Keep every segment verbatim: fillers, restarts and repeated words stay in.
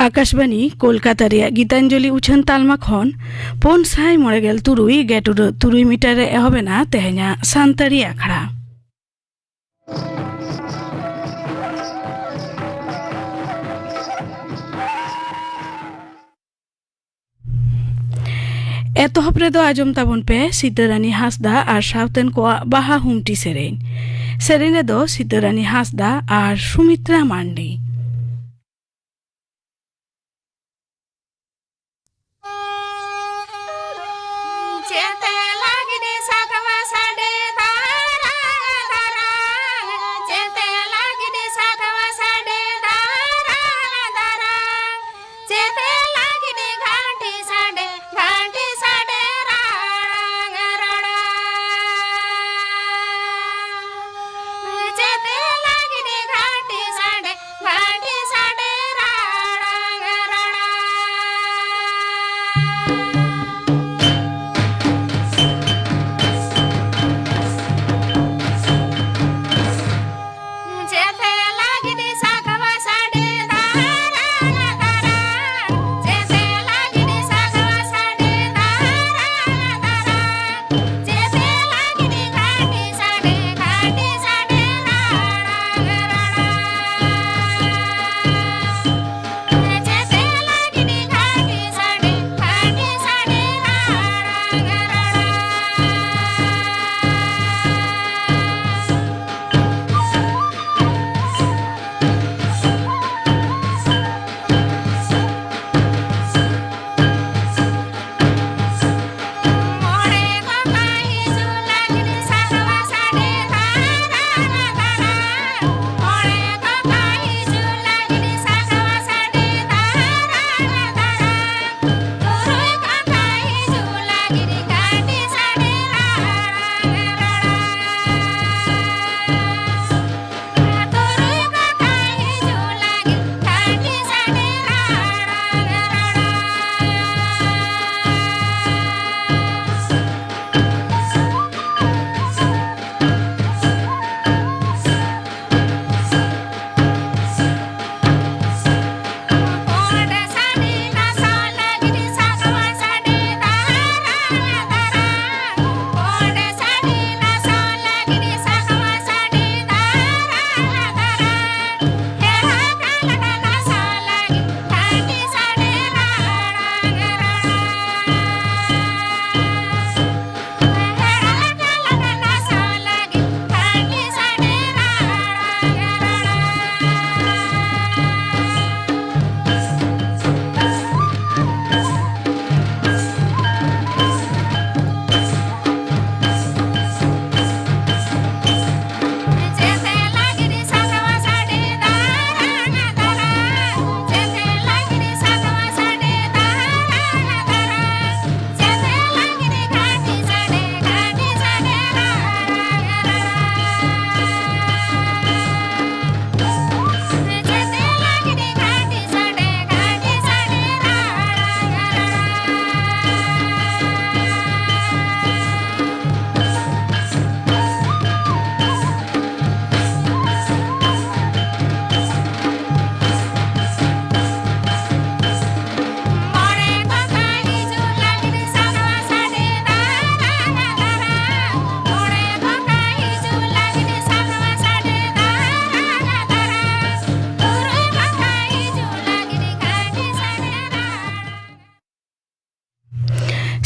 ᱟᱠᱟᱥᱵᱟᱱᱤ ᱠᱳᱞᱠᱟᱛᱟ ᱨᱮᱭᱟᱜ ᱜᱤᱛᱟᱧᱡᱚᱞᱤ ᱩᱪᱷᱟᱹᱱ ᱛᱟᱞᱢᱟ ᱠᱷᱚᱱ ᱯᱩᱱ ᱥᱟᱭ ᱢᱚᱬᱮ ᱜᱮᱞ ᱛᱩᱨᱩᱭ ᱜᱮᱴᱩᱰᱟᱹᱜ ᱛᱩᱨᱩᱭ ᱢᱤᱴᱟᱨ ᱨᱮ ᱮᱦᱚᱵ ᱮᱱᱟ ᱛᱮᱦᱮᱧᱟᱜ ᱥᱟᱱᱛᱟᱲᱤ ᱟᱠᱷᱲᱟ᱾ ᱮᱛᱚᱦᱚᱵ ᱨᱮᱫᱚ ᱟᱸᱡᱚᱢ ᱛᱟᱵᱚᱱ ᱯᱮ ᱥᱤᱛᱟᱹᱨᱟᱱᱤ ᱦᱟᱸᱥᱫᱟ ᱟᱨ ᱥᱟᱶᱛᱮᱱ ᱠᱚᱣᱟᱜ ᱵᱟᱦᱟ ᱦᱩᱢᱴᱤ ᱥᱮᱨᱮᱧ᱾ ᱥᱮᱨᱮᱧ ᱨᱮᱫᱚ ᱥᱤᱛᱟᱹᱨᱟᱱᱤ ᱦᱟᱸᱥᱫᱟ ᱟᱨ ᱥᱩᱢᱤᱛᱨᱟ ᱢᱟᱱᱰᱤ᱾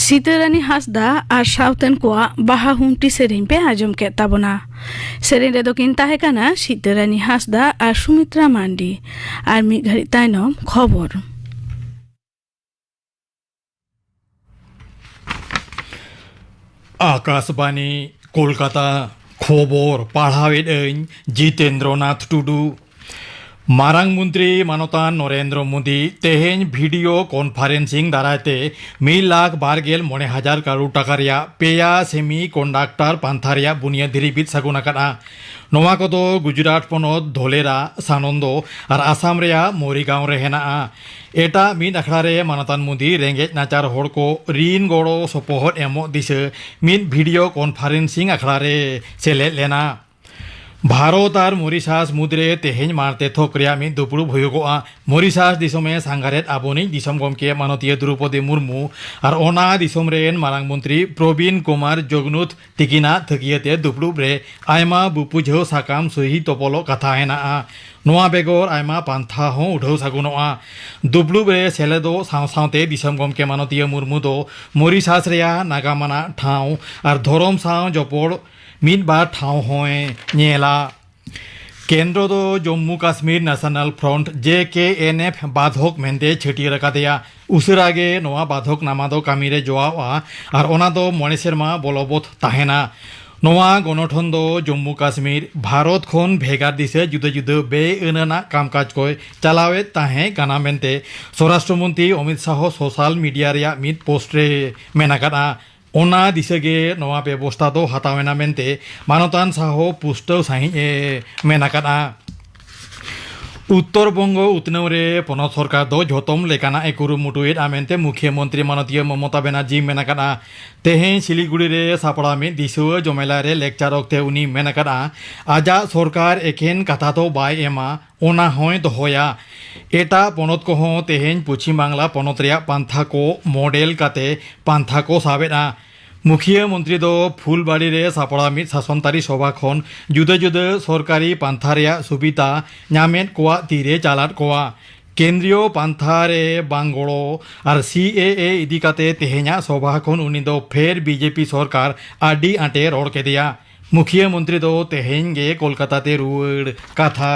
ᱥᱤᱛᱟᱹᱨᱟᱱᱤ ᱦᱟᱸᱥᱫᱟ ᱟᱨ ᱥᱟᱶᱛᱮᱱ ᱠᱚᱣᱟᱜ ᱵᱟᱦᱟ ᱦᱩᱢᱴᱤ ᱥᱮᱨᱮᱧ ᱯᱮ ᱟᱸᱡᱚᱢ ᱠᱮᱫ ᱛᱟᱵᱚᱱᱟ᱾ ᱥᱮᱨᱮᱧ ᱨᱮᱫᱚ ᱠᱤᱱ ᱛᱟᱦᱮᱸ ᱠᱟᱱᱟ ᱥᱤᱛᱟᱹᱨᱟᱱᱤ ᱦᱟᱸᱥᱫᱟ ᱟᱨ ᱥᱩᱢᱤᱛᱨᱟ ᱢᱟᱱᱰᱤ᱾ ᱟᱨ ᱢᱤᱫ ᱜᱷᱟᱹᱲᱤᱡ ᱛᱟᱭᱱᱚᱢ ᱠᱷᱚᱵᱚᱨ᱾ ᱟᱠᱟᱥᱵᱟᱱᱤ, ᱠᱳᱞᱠᱟᱛᱟ᱾ ᱠᱷᱚᱵᱚᱨ ᱯᱟᱲᱦᱟᱣᱮᱫ ᱟᱹᱧ ᱡᱤᱛᱮᱱᱫᱨᱚ ᱱᱟᱛᱷ ᱴᱩᱰᱩ᱾ ᱢᱟᱨᱟᱝ ᱢᱚᱱᱛᱨᱤ ᱢᱟᱱᱚᱛᱟᱱ ᱱᱚᱨᱮᱱᱫᱨᱚ ᱢᱳᱫᱤ ᱛᱮᱦᱮᱧ ᱵᱷᱤᱰᱤᱭᱳ ᱠᱚᱱᱯᱷᱟᱨᱮᱱᱥᱤᱝ ᱫᱟᱨᱟᱭ ᱛᱮ ᱢᱤᱫ ᱞᱟᱠᱷ ᱵᱟᱨ ᱜᱮᱞ ᱢᱚᱬᱮ ᱦᱟᱡᱟᱨ ᱠᱟᱨᱳᱲ ᱴᱟᱠᱟ ᱨᱮᱭᱟᱜ ᱯᱮᱭᱟ ᱥᱮᱢᱤ ᱠᱚᱱᱰᱟᱠᱴᱟᱨ ᱯᱟᱱᱛᱷᱟ ᱨᱮᱭᱟᱜ ᱵᱩᱱᱤᱭᱟᱹᱫ ᱫᱷᱤᱨᱤ ᱵᱤᱫ ᱥᱟᱹᱜᱩᱱ ᱟᱠᱟᱫᱼᱟ᱾ ᱱᱚᱣᱟ ᱠᱚᱫᱚ ᱜᱩᱡᱽᱨᱟᱴ ᱯᱚᱱᱚᱛ ᱫᱷᱚᱞᱮᱨᱟ, ᱥᱟᱱᱚᱱᱫᱚ ᱟᱨ ᱟᱥᱟᱢ ᱨᱮᱭᱟᱜ ᱢᱚᱨᱤᱜᱟᱸᱣ ᱨᱮ ᱦᱮᱱᱟᱜᱼᱟ᱾ ᱮᱴᱟᱜ ᱢᱤᱫ ᱟᱠᱷᱲᱟ ᱨᱮ ᱢᱟᱱᱚᱛᱟᱱ ᱢᱳᱫᱤ ᱨᱮᱸᱜᱮᱡ ᱱᱟᱪᱟᱨ ᱦᱚᱲ ᱠᱚ ᱨᱤᱱ ᱜᱚᱲᱚ ᱥᱚᱯᱚᱦᱚᱫ ᱮᱢᱚᱜ ᱫᱤᱥᱟᱹ ᱢᱤᱫ ᱵᱷᱤᱰᱤᱭᱳ ᱠᱚᱱᱯᱷᱟᱨᱮᱱᱥᱤᱝ ᱟᱠᱷᱲᱟ ᱨᱮ ᱥᱮᱞᱮᱫ ᱞᱮᱱᱟ᱾ ᱵᱷᱟᱨᱚᱛ ᱟᱨ ᱢᱚᱨᱤᱥᱟᱥ ᱢᱩᱫᱽᱨᱮ ᱛᱮᱦᱮᱧ ᱢᱟᱲᱛᱮ ᱛᱷᱚᱠ ᱨᱮᱭᱟᱜ ᱢᱤᱫ ᱫᱩᱯᱲᱩᱵ ᱦᱩᱭᱩᱜᱚᱜᱼᱟ᱾ ᱢᱚᱨᱤᱥᱟᱥ ᱫᱤᱥᱚᱢᱮ ᱥᱟᱸᱜᱷᱟᱨᱮᱫ ᱟᱵᱚᱱᱤᱡ ᱫᱤᱥᱚᱢ ᱜᱚᱢᱠᱮ ᱢᱟᱱᱚᱛᱤᱭᱟᱹ ᱫᱨᱚᱣᱯᱚᱫᱤ ᱢᱩᱨᱢᱩ ᱟᱨ ᱚᱱᱟ ᱫᱤᱥᱚᱢ ᱨᱮᱱ ᱢᱟᱨᱟᱝ ᱢᱚᱱᱛᱨᱤ ᱯᱨᱚᱵᱤᱱ ᱠᱩᱢᱟᱨ ᱡᱚᱜᱽᱱᱩᱛ ᱛᱤᱠᱤᱱᱟᱜ ᱛᱷᱟᱹᱠᱤᱭᱟᱹ ᱛᱮ ᱫᱩᱯᱲᱩᱵ ᱨᱮ ᱟᱭᱢᱟ ᱵᱩᱯᱩᱡᱷᱟᱹᱣ ᱥᱟᱠᱟᱢ ᱥᱚᱦᱤ ᱛᱚᱯᱚᱞᱚᱜ ᱠᱟᱛᱷᱟ ᱦᱮᱱᱟᱜᱼᱟ᱾ ᱱᱚᱣᱟ ᱵᱮᱜᱚᱨ ᱟᱭᱢᱟ ᱯᱟᱱᱛᱷᱟ ᱦᱚᱸ ᱩᱰᱷᱟᱹᱣ ᱥᱟᱹᱜᱩᱱᱚᱜᱼᱟ᱾ ᱫᱩᱯᱲᱩᱵ ᱨᱮ ᱥᱮᱞᱮᱫᱚᱜ ᱥᱟᱶ ᱥᱟᱶᱛᱮ ᱫᱤᱥᱚᱢ ᱜᱚᱢᱠᱮ ᱢᱟᱱᱚᱛᱤᱭᱟᱹ ᱢᱩᱨᱢᱩ ᱫᱚ ᱢᱚᱨᱤᱥᱟᱥ ᱨᱮᱭᱟᱜ ᱱᱟᱜᱟᱢ ᱟᱱᱟᱜ ᱴᱷᱟᱶ ᱟᱨ ᱫᱷᱚᱨᱚᱢ ᱥᱟᱶ ᱡᱚᱯᱚᱲ ᱢᱤᱫ ᱵᱟᱨ ᱴᱷᱟᱶ ᱦᱚᱸᱭ ᱧᱮᱞᱟ᱾ ᱠᱮᱱᱫᱨᱚ ᱫᱚ ᱡᱚᱢᱢᱩ ᱠᱟᱥᱢᱤᱨ ᱱᱮᱥᱚᱱᱟᱞ ᱯᱷᱨᱚᱱᱴ, ᱡᱮ ᱠᱮ ᱮᱱ ᱮᱯᱷ, ᱵᱟᱫᱷᱚᱠ ᱢᱮᱱᱛᱮ ᱪᱷᱟᱹᱴᱭᱟᱹᱨ ᱟᱠᱟᱫᱮᱭᱟ᱾ ᱩᱥᱟᱹᱨᱟ ᱜᱮ ᱱᱚᱣᱟ ᱵᱟᱫᱷᱚᱠ ᱱᱟᱢᱟ ᱫᱚ ᱠᱟᱹᱢᱤ ᱨᱮ ᱡᱚᱣᱟᱣᱜᱼᱟ ᱟᱨ ᱚᱱᱟ ᱫᱚ ᱢᱚᱬᱮ ᱥᱮᱨᱢᱟ ᱵᱚᱞᱚᱵᱚᱛ ᱛᱟᱦᱮᱱᱟ᱾ ᱱᱚᱣᱟ ᱜᱚᱱᱚᱴᱷᱚᱱ ᱫᱚ ᱡᱚᱢᱢᱩ ᱠᱟᱥᱢᱤᱨ, ᱵᱷᱟᱨᱚᱛ ᱠᱷᱚᱱ ᱵᱷᱮᱜᱟᱨ ᱫᱤᱥᱟᱹ ᱡᱩᱫᱟᱹ ᱡᱩᱫᱟᱹ ᱵᱮᱼᱟᱹᱱᱟᱱᱟᱜ ᱠᱟᱢᱠᱟᱡᱽ ᱠᱚᱭ ᱪᱟᱞᱟᱣᱮᱫ ᱛᱟᱦᱮᱸ ᱠᱟᱱᱟ ᱢᱮᱱᱛᱮ ᱥᱚᱨᱟᱥᱴᱨᱚ ᱢᱚᱱᱛᱨᱤ ᱚᱢᱤᱛ ᱥᱟᱦᱚ ᱥᱳᱥᱟᱞ ᱢᱤᱰᱤᱭᱟ ᱨᱮᱭᱟᱜ ᱢᱤᱫ ᱯᱳᱥᱴ ᱨᱮ ᱢᱮᱱ ᱟᱠᱟᱫᱼᱟ᱾ ᱚᱱᱟ ᱫᱤᱥᱟᱹ ᱜᱮ ᱱᱚᱣᱟ ᱵᱮᱵᱚᱥᱛᱟ ᱫᱚ ᱦᱟᱛᱟᱣ ᱮᱱᱟ ᱢᱮᱱᱛᱮ ᱢᱟᱱᱚᱛᱟᱱ ᱥᱟᱦᱚ ᱯᱩᱥᱴᱟᱹᱣ ᱥᱟᱺᱦᱤᱡ ᱮ ᱢᱮᱱ ᱟᱠᱟᱫᱼᱟ᱾ ᱩᱛᱛᱚᱨ ᱵᱚᱝᱜᱚ ᱩᱛᱱᱟᱹᱣ ᱨᱮ ᱯᱚᱱᱚᱛ ᱥᱚᱨᱠᱟᱨ ᱫᱚ ᱡᱷᱚᱛᱚᱢ ᱞᱮᱠᱟᱱᱟᱜ ᱮ ᱠᱩᱨᱩᱢᱩᱴᱩᱭᱮᱫᱼᱟ ᱢᱮᱱᱛᱮ ᱢᱩᱠᱷᱭᱟᱹ ᱢᱚᱱᱛᱨᱤ ᱢᱟᱱᱚᱛᱤᱭᱟᱹ ᱢᱚᱢᱚᱛᱟ ᱵᱮᱱᱟᱨᱡᱤ ᱢᱮᱱ ᱟᱠᱟᱫᱼᱟ᱾ ᱛᱮᱦᱮᱧ ᱥᱤᱞᱤᱜᱩᱲᱤ ᱨᱮ ᱥᱟᱯᱲᱟᱣ ᱢᱤᱫ ᱫᱤᱥᱩᱣᱟᱹ ᱡᱚᱢᱮᱞᱟᱭ ᱨᱮ ᱞᱮᱠᱪᱟᱨ ᱚᱠᱛᱮ ᱩᱱᱤ ᱢᱮᱱ ᱟᱠᱟᱫᱼᱟ, ᱟᱡᱟᱜ ᱥᱚᱨᱠᱟᱨ ᱮᱠᱷᱮᱱ ᱠᱟᱛᱷᱟ ᱫᱚ ᱵᱟᱭ ᱮᱢᱟ, ᱚᱱᱟ ᱦᱚᱸᱭ ᱫᱚᱦᱚᱭᱟ᱾ ᱮᱴᱟᱜ ᱯᱚᱱᱚᱛ ᱠᱚᱦᱚᱸ ᱛᱮᱦᱮᱧ ᱯᱚᱪᱷᱤᱢ ᱵᱟᱝᱞᱟ ᱯᱚᱱᱚᱛ ᱨᱮᱭᱟᱜ ᱯᱟᱱᱛᱷᱟ ᱠᱚ ᱢᱚᱰᱮᱞ ᱠᱟᱛᱮ ᱯᱟᱱᱛᱷᱟ ᱠᱚ ᱥᱟᱵ ᱮᱫᱼᱟ᱾ ᱢᱩᱠᱷᱤᱭᱟᱹ ᱢᱚᱱᱛᱨᱤ ᱫᱚ ᱯᱷᱩᱞᱵᱟᱲᱤ ᱨᱮ ᱥᱟᱯᱲᱟᱣ ᱢᱤᱫ ᱥᱟᱥᱚᱱᱛᱟᱨᱤ ᱥᱚᱵᱷᱟ ᱠᱷᱚᱱ ᱡᱩᱫᱟᱹ ᱡᱩᱫᱟᱹ ᱥᱚᱨᱠᱟᱨᱤ ᱯᱟᱱᱛᱷᱟ ᱨᱮᱭᱟᱜ ᱥᱩᱵᱤᱫᱷᱟ ᱧᱟᱢᱮᱫ ᱠᱚᱣᱟᱜ ᱛᱤᱨᱮ ᱪᱟᱞᱟᱫ ᱠᱚᱣᱟ᱾ ᱠᱮᱱᱫᱨᱤᱭᱚ ᱯᱟᱱᱛᱷᱟ ᱨᱮ ᱵᱟᱝ ᱜᱚᱲᱚ ᱟᱨ ᱥᱤ ᱮ ᱮ ᱤᱫᱤ ᱠᱟᱛᱮ ᱛᱮᱦᱮᱧᱟᱜ ᱥᱚᱵᱷᱟ ᱠᱷᱚᱱ ᱩᱱᱤ ᱫᱚ ᱯᱷᱮᱨ ᱵᱤ ᱡᱮ ᱯᱤ ᱥᱚᱨᱠᱟᱨ ᱟᱹᱰᱤ ᱟᱸᱴᱮ ᱨᱚᱲ ᱠᱮᱫᱮᱭᱟ᱾ ᱢᱩᱠᱷᱤᱭᱟᱹ ᱢᱚᱱᱛᱨᱤ ᱫᱚ ᱛᱮᱦᱮᱧ ᱜᱮ ᱠᱳᱞᱠᱟᱛᱟ ᱛᱮ ᱨᱩᱣᱟᱹᱲ ᱠᱟᱛᱷᱟ᱾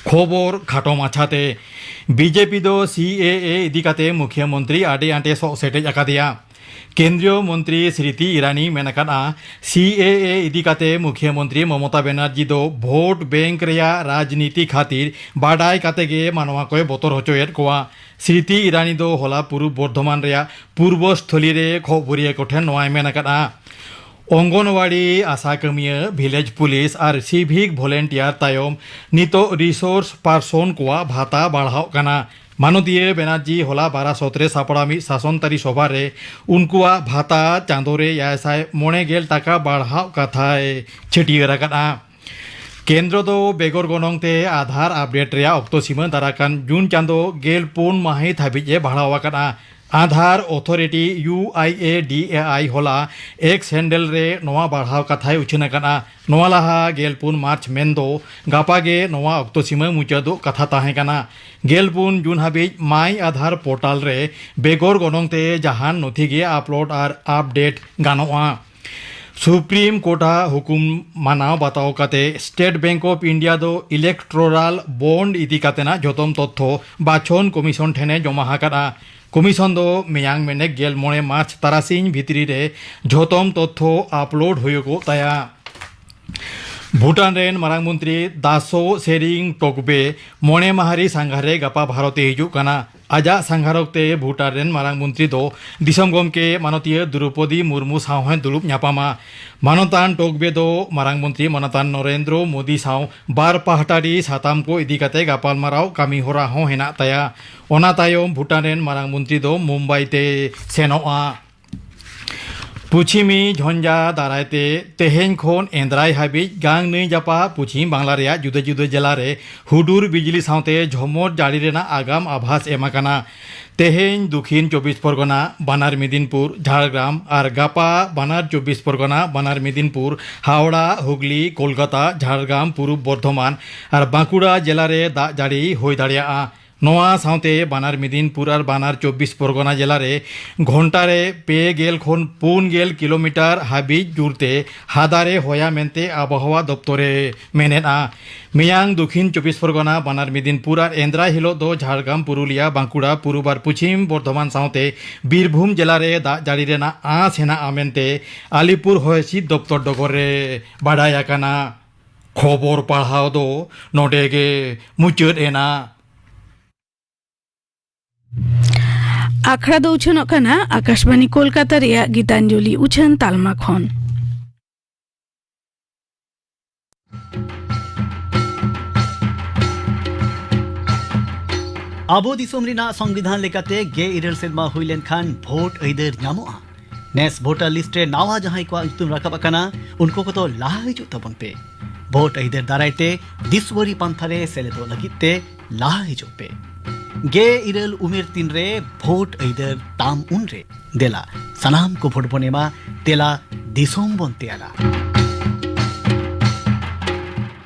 ᱠᱷᱚᱵᱚᱨ ᱠᱷᱟᱴᱚ ᱢᱟᱪᱷᱟᱛᱮ, ᱵᱤ ᱡᱮ ᱯᱤ ᱫᱚ ᱥᱤ ᱮ ᱮ ᱤᱫᱤ ᱠᱟᱛᱮ ᱢᱩᱠᱷᱤᱭᱟᱹ ᱢᱚᱱᱛᱨᱤ ᱟᱹᱰᱤ ᱟᱸᱴᱮ ᱥᱚᱜ ᱥᱮᱴᱮᱡ ᱟᱠᱟᱫᱮᱭᱟ᱾ ᱠᱮᱱᱫᱨᱤᱭᱚ ᱢᱚᱱᱛᱨᱤ ᱥᱨᱤᱛᱤ ᱤᱨᱟᱱᱤ ᱢᱮᱱ ᱟᱠᱟᱫᱼᱟ, ᱥᱤ ᱮ ᱮ ᱤᱫᱤ ᱠᱟᱛᱮ ᱢᱩᱠᱷᱤᱭᱟᱹ ᱢᱚᱱᱛᱨᱤ ᱢᱚᱢᱚᱛᱟ ᱵᱮᱱᱟᱨᱡᱤ ᱫᱚ ᱵᱷᱳᱴ ᱵᱮᱝᱠ ᱨᱮᱭᱟᱜ ᱨᱟᱡᱽᱱᱤᱛᱤ ᱠᱷᱟᱹᱛᱤᱨ ᱵᱟᱰᱟᱭ ᱠᱟᱛᱮ ᱜᱮ ᱢᱟᱱᱣᱟ ᱠᱚᱭ ᱵᱚᱛᱚᱨ ᱦᱚᱪᱚᱭᱮᱫ ᱠᱚᱣᱟ᱾ ᱥᱨᱤᱛᱤ ᱤᱨᱟᱱᱤ ᱫᱚ ᱦᱚᱞᱟ ᱯᱩᱨᱩᱵ ᱵᱚᱨᱫᱷᱚᱢᱟᱱ ᱨᱮᱭᱟᱜ ᱯᱩᱨᱵᱚ ᱥᱛᱷᱚᱞᱤ ᱨᱮ ᱠᱷᱚᱵᱚᱨᱤᱭᱟᱹ ᱠᱚᱴᱷᱮᱱ ᱱᱚᱣᱟᱭ ᱢᱮᱱ ᱟᱠᱟᱫᱼᱟ᱾ ᱚᱝᱜᱚᱱᱣᱟᱲᱤ ᱟᱥᱟ ᱠᱟᱹᱢᱤᱭᱟᱹ, ᱵᱷᱤᱞᱮᱡᱽ ᱯᱩᱞᱤᱥ ᱟᱨ ᱥᱤᱵᱷᱤᱠ ᱵᱷᱚᱞᱮᱱᱴᱤᱭᱟᱨ ᱛᱟᱭᱚᱢ ᱱᱤᱛᱚᱜ ᱨᱤᱥᱳᱨᱥ ᱯᱟᱨᱥᱚᱱ ᱠᱚᱣᱟᱜ ᱵᱷᱟᱛᱟ ᱵᱟᱲᱦᱟᱣᱜ ᱠᱟᱱᱟ᱾ ᱢᱟᱱᱚᱛᱤᱭᱟᱹ ᱵᱮᱱᱟᱨᱡᱤ ᱦᱚᱞᱟ ᱵᱟᱨᱟᱥᱚᱛ ᱨᱮ ᱥᱟᱯᱲᱟᱣ ᱢᱤᱫ ᱥᱟᱥᱚᱱ ᱛᱟᱹᱨᱤ ᱥᱚᱵᱷᱟ ᱨᱮ ᱩᱱᱠᱩᱣᱟᱜ ᱵᱷᱟᱛᱟ ᱪᱟᱸᱫᱳ ᱨᱮ ᱮᱭᱟᱭ ᱥᱟᱭ ᱢᱚᱬᱮ ᱜᱮᱞ ᱴᱟᱠᱟ ᱵᱟᱲᱦᱟᱣ ᱠᱟᱛᱷᱟᱭ ᱪᱷᱟᱹᱴᱭᱟᱹᱨ ᱟᱠᱟᱫᱼᱟ᱾ ᱠᱮᱱᱫᱨᱚ ᱫᱚ ᱵᱮᱜᱚᱨ ᱜᱚᱱᱚᱝ ᱛᱮ ᱟᱫᱷᱟᱨ ᱟᱯᱰᱮᱴ ᱨᱮᱭᱟᱜ ᱚᱠᱛᱚ ᱥᱤᱢᱟᱹ ᱫᱟᱨᱟᱠᱟᱱ ᱡᱩᱱ ᱪᱟᱸᱫᱳ ᱜᱮᱞ ᱯᱩᱱ ᱢᱟᱹᱦᱤᱛ ᱦᱟᱹᱵᱤᱡ ᱮ ᱵᱟᱲᱦᱟᱣ ᱟᱠᱟᱫᱼᱟ᱾ ᱟᱫᱷᱟᱨ ᱚᱛᱷᱚᱨᱤᱴᱤ, ᱭᱩ ᱟᱭ ᱮ ᱰᱤ ᱮ ᱟᱭ, ᱦᱚᱞᱟ ᱮᱠᱥ ᱦᱮᱱᱰᱮᱞ ᱨᱮ ᱱᱚᱣᱟ ᱵᱟᱲᱦᱟᱣ ᱠᱟᱛᱷᱟᱭ ᱩᱪᱷᱟᱹᱱ ᱟᱠᱟᱫᱼᱟ᱾ ᱱᱚᱣᱟ ᱞᱟᱦᱟ ᱜᱮᱞ ᱯᱩᱱ ᱢᱟᱨᱪ ᱢᱮᱱᱫᱚ ᱜᱟᱯᱟ ᱜᱮ ᱱᱚᱣᱟ ᱚᱠᱛᱚ ᱥᱤᱢᱟᱹ ᱢᱩᱪᱟᱹᱫᱚᱜ ᱠᱟᱛᱷᱟ ᱛᱟᱦᱮᱸ ᱠᱟᱱᱟ᱾ ᱜᱮᱞ ᱯᱩᱱ ᱡᱩᱱ ᱦᱟᱹᱵᱤᱡ ᱢᱟᱭ ᱟᱫᱷᱟᱨ ᱯᱳᱨᱴᱟᱞ ᱨᱮ ᱵᱮᱜᱚᱨ ᱜᱚᱱᱚᱝ ᱛᱮ ᱡᱟᱦᱟᱱ ᱱᱚᱛᱷᱤ ᱜᱮ ᱟᱯᱞᱳᱰ ᱟᱨ ᱟᱯᱰᱮᱴ ᱜᱟᱱᱚᱜᱼᱟ᱾ ᱥᱩᱯᱨᱤᱢ ᱠᱳᱨᱴ ᱟᱜ ᱦᱩᱠᱩᱢ ᱢᱟᱱᱟᱣ ᱵᱟᱛᱟᱣ ᱠᱟᱛᱮ ᱥᱴᱮᱴ ᱵᱮᱝᱠ ᱚᱯᱷ ᱤᱱᱰᱤᱭᱟ ᱫᱚ ᱤᱞᱮᱠᱴᱳᱨᱟᱞ ᱵᱚᱱᱰ ᱤᱫᱤ ᱠᱟᱛᱮᱱᱟᱜ ᱡᱚᱛᱚᱢ ᱛᱚᱛᱛᱷᱚ ᱵᱟᱪᱷᱚᱱ ᱠᱚᱢᱤᱥᱚᱱ ᱴᱷᱮᱱᱮ ᱡᱚᱢᱟ ᱟᱠᱟᱫᱼᱟ᱾ ᱠᱚᱢᱤᱥᱚᱱ ᱫᱚ ᱢᱮᱭᱟᱝ ᱢᱮᱱᱮᱠ ᱜᱮᱞ ᱢᱚᱬᱮ ᱢᱟᱨᱪ ᱛᱟᱨᱟᱥᱤᱧ ᱵᱷᱤᱛᱨᱤ ᱨᱮ ᱡᱚᱛᱚᱢ ᱛᱚᱛᱛᱷᱚ ᱟᱯᱞᱳᱰ ᱦᱩᱭᱩᱜᱚᱜ ᱛᱟᱭᱟ᱾ ᱵᱷᱩᱴᱟᱱ ᱨᱮᱱ ᱢᱟᱨᱟᱝ ᱢᱚᱱᱛᱨᱤ ᱫᱟᱥᱳ ᱥᱮᱨᱤᱝ ᱴᱳᱠᱵᱮ ᱢᱚᱬᱮ ᱢᱟᱦᱟᱨᱤ ᱥᱟᱸᱜᱷᱟᱨ ᱨᱮ ᱜᱟᱯᱟ ᱵᱷᱟᱨᱚᱛ ᱮ ᱦᱤᱡᱩᱜ ᱠᱟᱱᱟ᱾ ᱟᱡᱟᱜ ᱥᱟᱸᱜᱷᱟᱨ ᱚᱠᱛᱮ ᱵᱷᱩᱴᱟᱱ ᱨᱮᱱ ᱢᱟᱨᱟᱝ ᱢᱚᱱᱛᱨᱤ ᱫᱚ ᱫᱤᱥᱚᱢ ᱜᱚᱢᱠᱮ ᱢᱟᱱᱚᱛᱤᱭᱟᱹ ᱫᱨᱚᱣᱯᱚᱫᱤ ᱢᱩᱨᱢᱩ ᱥᱟᱶ ᱦᱚᱸᱭ ᱫᱩᱲᱩᱵ ᱧᱟᱯᱟᱢᱟ᱾ ᱢᱟᱱᱚᱛᱟᱱ ᱴᱳᱠᱵᱮ ᱫᱚ ᱢᱟᱨᱟᱝ ᱢᱚᱱᱛᱨᱤ ᱢᱟᱱᱚᱛᱟᱱ ᱱᱚᱨᱮᱱᱫᱨᱚ ᱢᱳᱫᱤ ᱥᱟᱶ ᱵᱟᱨ ᱯᱟᱦᱴᱟᱨᱤ ᱥᱟᱛᱟᱢ ᱠᱚ ᱤᱫᱤ ᱠᱟᱛᱮ ᱜᱟᱯᱟᱞᱢᱟᱨᱟᱣ ᱠᱟᱹᱢᱤ ᱦᱚᱨᱟ ᱦᱚᱸ ᱦᱮᱱᱟᱜ ᱛᱟᱭᱟ᱾ ᱚᱱᱟ ᱛᱟᱭᱚᱢ ᱵᱷᱩᱴᱟᱱ ᱨᱮᱱ ᱢᱟᱨᱟᱝ ᱢᱚᱱᱛᱨᱤ ᱫᱚ ᱢᱩᱢᱵᱟᱭ ᱛᱮ ᱥᱮᱱᱚᱜᱼᱟ᱾ ᱯᱚᱪᱷᱤᱢᱤ ᱡᱷᱚᱧᱡᱟ ᱫᱟᱨᱟᱭ ᱛᱮ ᱛᱮᱦᱮᱧ ᱠᱷᱚᱱ ᱮᱸᱫᱽᱨᱟᱭ ᱦᱟᱹᱵᱤᱡ ᱜᱟᱝ ᱱᱟᱹᱭ ᱡᱟᱯᱟᱜ ᱯᱚᱪᱷᱤᱢ ᱵᱟᱝᱞᱟ ᱨᱮᱭᱟᱜ ᱡᱩᱫᱟᱹ ᱡᱩᱫᱟᱹ ᱡᱮᱞᱟ ᱨᱮ ᱦᱩᱰᱩᱨ ᱵᱤᱡᱽᱞᱤ ᱥᱟᱶᱛᱮ ᱡᱷᱚᱢᱚᱨ ᱡᱟᱹᱲᱤ ᱨᱮᱱᱟᱜ ᱟᱜᱟᱢ ᱟᱵᱷᱟᱥ ᱮᱢ ᱟᱠᱟᱱᱟ᱾ ᱛᱮᱦᱮᱧ ᱫᱩᱠᱷᱤᱱ ᱪᱚᱵᱵᱤᱥ ᱯᱚᱨᱜᱚᱱᱟ ᱵᱟᱱᱟᱨ ᱢᱮᱫᱤᱱᱯᱩᱨ ᱡᱷᱟᱲᱜᱨᱟᱢ ᱟᱨ ᱜᱟᱯᱟ ᱵᱟᱱᱟᱨ ᱪᱚᱵᱵᱤᱥ ᱯᱚᱨᱜᱚᱱᱟ ᱵᱟᱱᱟᱨ ᱢᱮᱫᱤᱱᱯᱩᱨ ᱦᱟᱣᱲᱟ, ᱦᱩᱜᱽᱞᱤ, ᱠᱳᱞᱠᱟᱛᱟ, ᱡᱷᱟᱲᱜᱨᱟᱢ, ᱯᱩᱨᱩᱵ ᱵᱚᱨᱫᱷᱚᱢᱟᱱ ᱟᱨ ᱵᱟᱸᱠᱩᱲᱟ ᱡᱮᱞᱟ ᱨᱮ ᱫᱟᱜ ᱡᱟᱹᱲᱤ ᱦᱩᱭ ᱫᱟᱲᱮᱭᱟᱜᱼᱟ᱾ ᱱᱚᱣᱟ ᱥᱟᱶᱛᱮ ᱵᱟᱱᱟᱨ ᱢᱮᱫᱤᱱᱯᱩᱨ ᱟᱨ ᱵᱟᱱᱟᱨ ᱪᱚᱵᱵᱤᱥ ᱯᱚᱨᱜᱚᱱᱟ ᱡᱮᱞᱟ ᱨᱮ ᱜᱷᱚᱱᱴᱟ ᱨᱮ ᱯᱮ ᱜᱮᱞ ᱠᱷᱚᱱ ᱯᱩᱱ ᱜᱮᱞ ᱠᱤᱞᱳᱢᱤᱴᱟᱨ ᱦᱟᱹᱵᱤᱡ ᱡᱳᱨᱛᱮ ᱦᱟᱫᱟᱨᱮ ᱦᱚᱭᱟ ᱢᱮᱱᱛᱮ ᱟᱵᱚᱦᱟᱣᱟ ᱫᱚᱯᱛᱚᱨ ᱮ ᱢᱮᱱᱮᱫᱼᱟ᱾ ᱢᱮᱭᱟᱝ ᱫᱚᱠᱷᱤᱱ ᱪᱚᱵᱵᱤᱥ ᱯᱚᱨᱜᱚᱱᱟ ᱵᱟᱱᱟᱨ ᱢᱮᱫᱤᱱᱯᱩᱨ ᱟᱨ ᱮᱱᱫᱨᱟᱭ ᱦᱤᱞᱳᱜ ᱫᱚ ᱡᱷᱟᱲᱜᱨᱟᱢ, ᱯᱩᱨᱩᱞᱤᱭᱟ, ᱵᱟᱸᱠᱩᱲᱟ, ᱯᱩᱨᱩᱵ ᱟᱨ ᱯᱚᱪᱷᱤᱢ ᱵᱚᱨᱫᱷᱚᱢᱟᱱ ᱥᱟᱶᱛᱮ ᱵᱤᱨᱵᱷᱩᱢ ᱡᱮᱞᱟ ᱨᱮ ᱫᱟᱜ ᱡᱟᱹᱲᱤ ᱨᱮᱱᱟᱜ ᱟᱸᱥ ᱦᱮᱱᱟᱜᱼᱟ ᱢᱮᱱᱛᱮ ᱟᱞᱤᱯᱩᱨ ᱦᱚᱭ ᱦᱤᱸᱥᱤᱫ ᱫᱚᱯᱛᱚᱨ ᱰᱚᱜᱚᱨ ᱨᱮ ᱵᱟᱰᱟᱭ ᱟᱠᱟᱱᱟ᱾ ᱠᱷᱚᱵᱚᱨ ᱯᱟᱲᱦᱟᱣ ᱫᱚ ᱱᱚᱰᱮ ᱜᱮ ᱢᱩᱪᱟᱹᱫ ᱮᱱᱟ᱾ ᱟᱠᱷᱲᱟ ᱫᱚ ᱩᱪᱷᱟᱹᱱᱚᱜ ᱠᱟᱱᱟ ᱟᱠᱟᱥᱵᱟᱱᱤ ᱠᱳᱞᱠᱟᱛᱟ ᱨᱮᱭᱟᱜ ᱜᱤᱛᱟᱧᱡᱚᱞᱤ ᱩᱪᱷᱟᱹᱱ ᱛᱟᱞᱢᱟ ᱠᱷᱚᱱ᱾ ᱟᱵᱚ ᱫᱤᱥᱚᱢ ᱨᱮᱱᱟᱜ ᱥᱚᱝᱵᱤᱫᱷᱟᱱ ᱞᱮᱠᱟᱛᱮ ᱜᱮᱞ ᱤᱨᱟᱹᱞ ᱥᱮᱨᱢᱟ ᱦᱩᱭ ᱞᱮᱱᱠᱷᱟᱱ ᱵᱷᱳᱴ ᱟᱹᱭᱫᱟᱹᱨ ᱧᱟᱢᱚᱜᱼᱟ᱾ ᱱᱮᱥ ᱵᱷᱳᱴᱟᱨ ᱞᱤᱥᱴ ᱨᱮ ᱱᱟᱣᱟ ᱡᱟᱦᱟᱸᱭ ᱠᱚᱣᱟᱜ ᱧᱩᱛᱩᱢ ᱨᱟᱠᱟᱵ ᱟᱠᱟᱱᱟ, ᱩᱱᱠᱩ ᱠᱚᱫᱚ ᱞᱟᱦᱟ ᱦᱤᱡᱩᱜ ᱛᱟᱵᱚᱱ ᱯᱮ᱾ ᱵᱷᱳᱴ ᱟᱹᱭᱫᱟᱹᱨ ᱫᱟᱨᱟᱭ ᱛᱮ ᱫᱤᱥᱣᱟᱹᱨᱤ ᱯᱟᱱᱛᱷᱟ ᱨᱮ ᱥᱮᱞᱮᱫᱚᱜ ᱞᱟᱹᱜᱤᱫ ᱛᱮ ᱞᱟᱦᱟ ᱦᱤᱡᱩᱜ ᱯᱮ᱾ ᱜᱮᱞ ᱤᱨᱟᱹᱞ ᱩᱢᱮᱨ ᱛᱤᱱ ᱨᱮ ᱵᱷᱳᱴ ᱟᱹᱭᱫᱟᱹᱨ ᱛᱟᱢ ᱩᱱ ᱨᱮ᱾ ᱫᱮᱞᱟ, ᱥᱟᱱᱟᱢ ᱠᱚ ᱵᱷᱳᱴ ᱵᱚᱱ ᱮᱢᱟ, ᱫᱮᱞᱟ ᱫᱤᱥᱚᱢ ᱵᱚᱱ ᱛᱮᱭᱟᱨᱟ᱾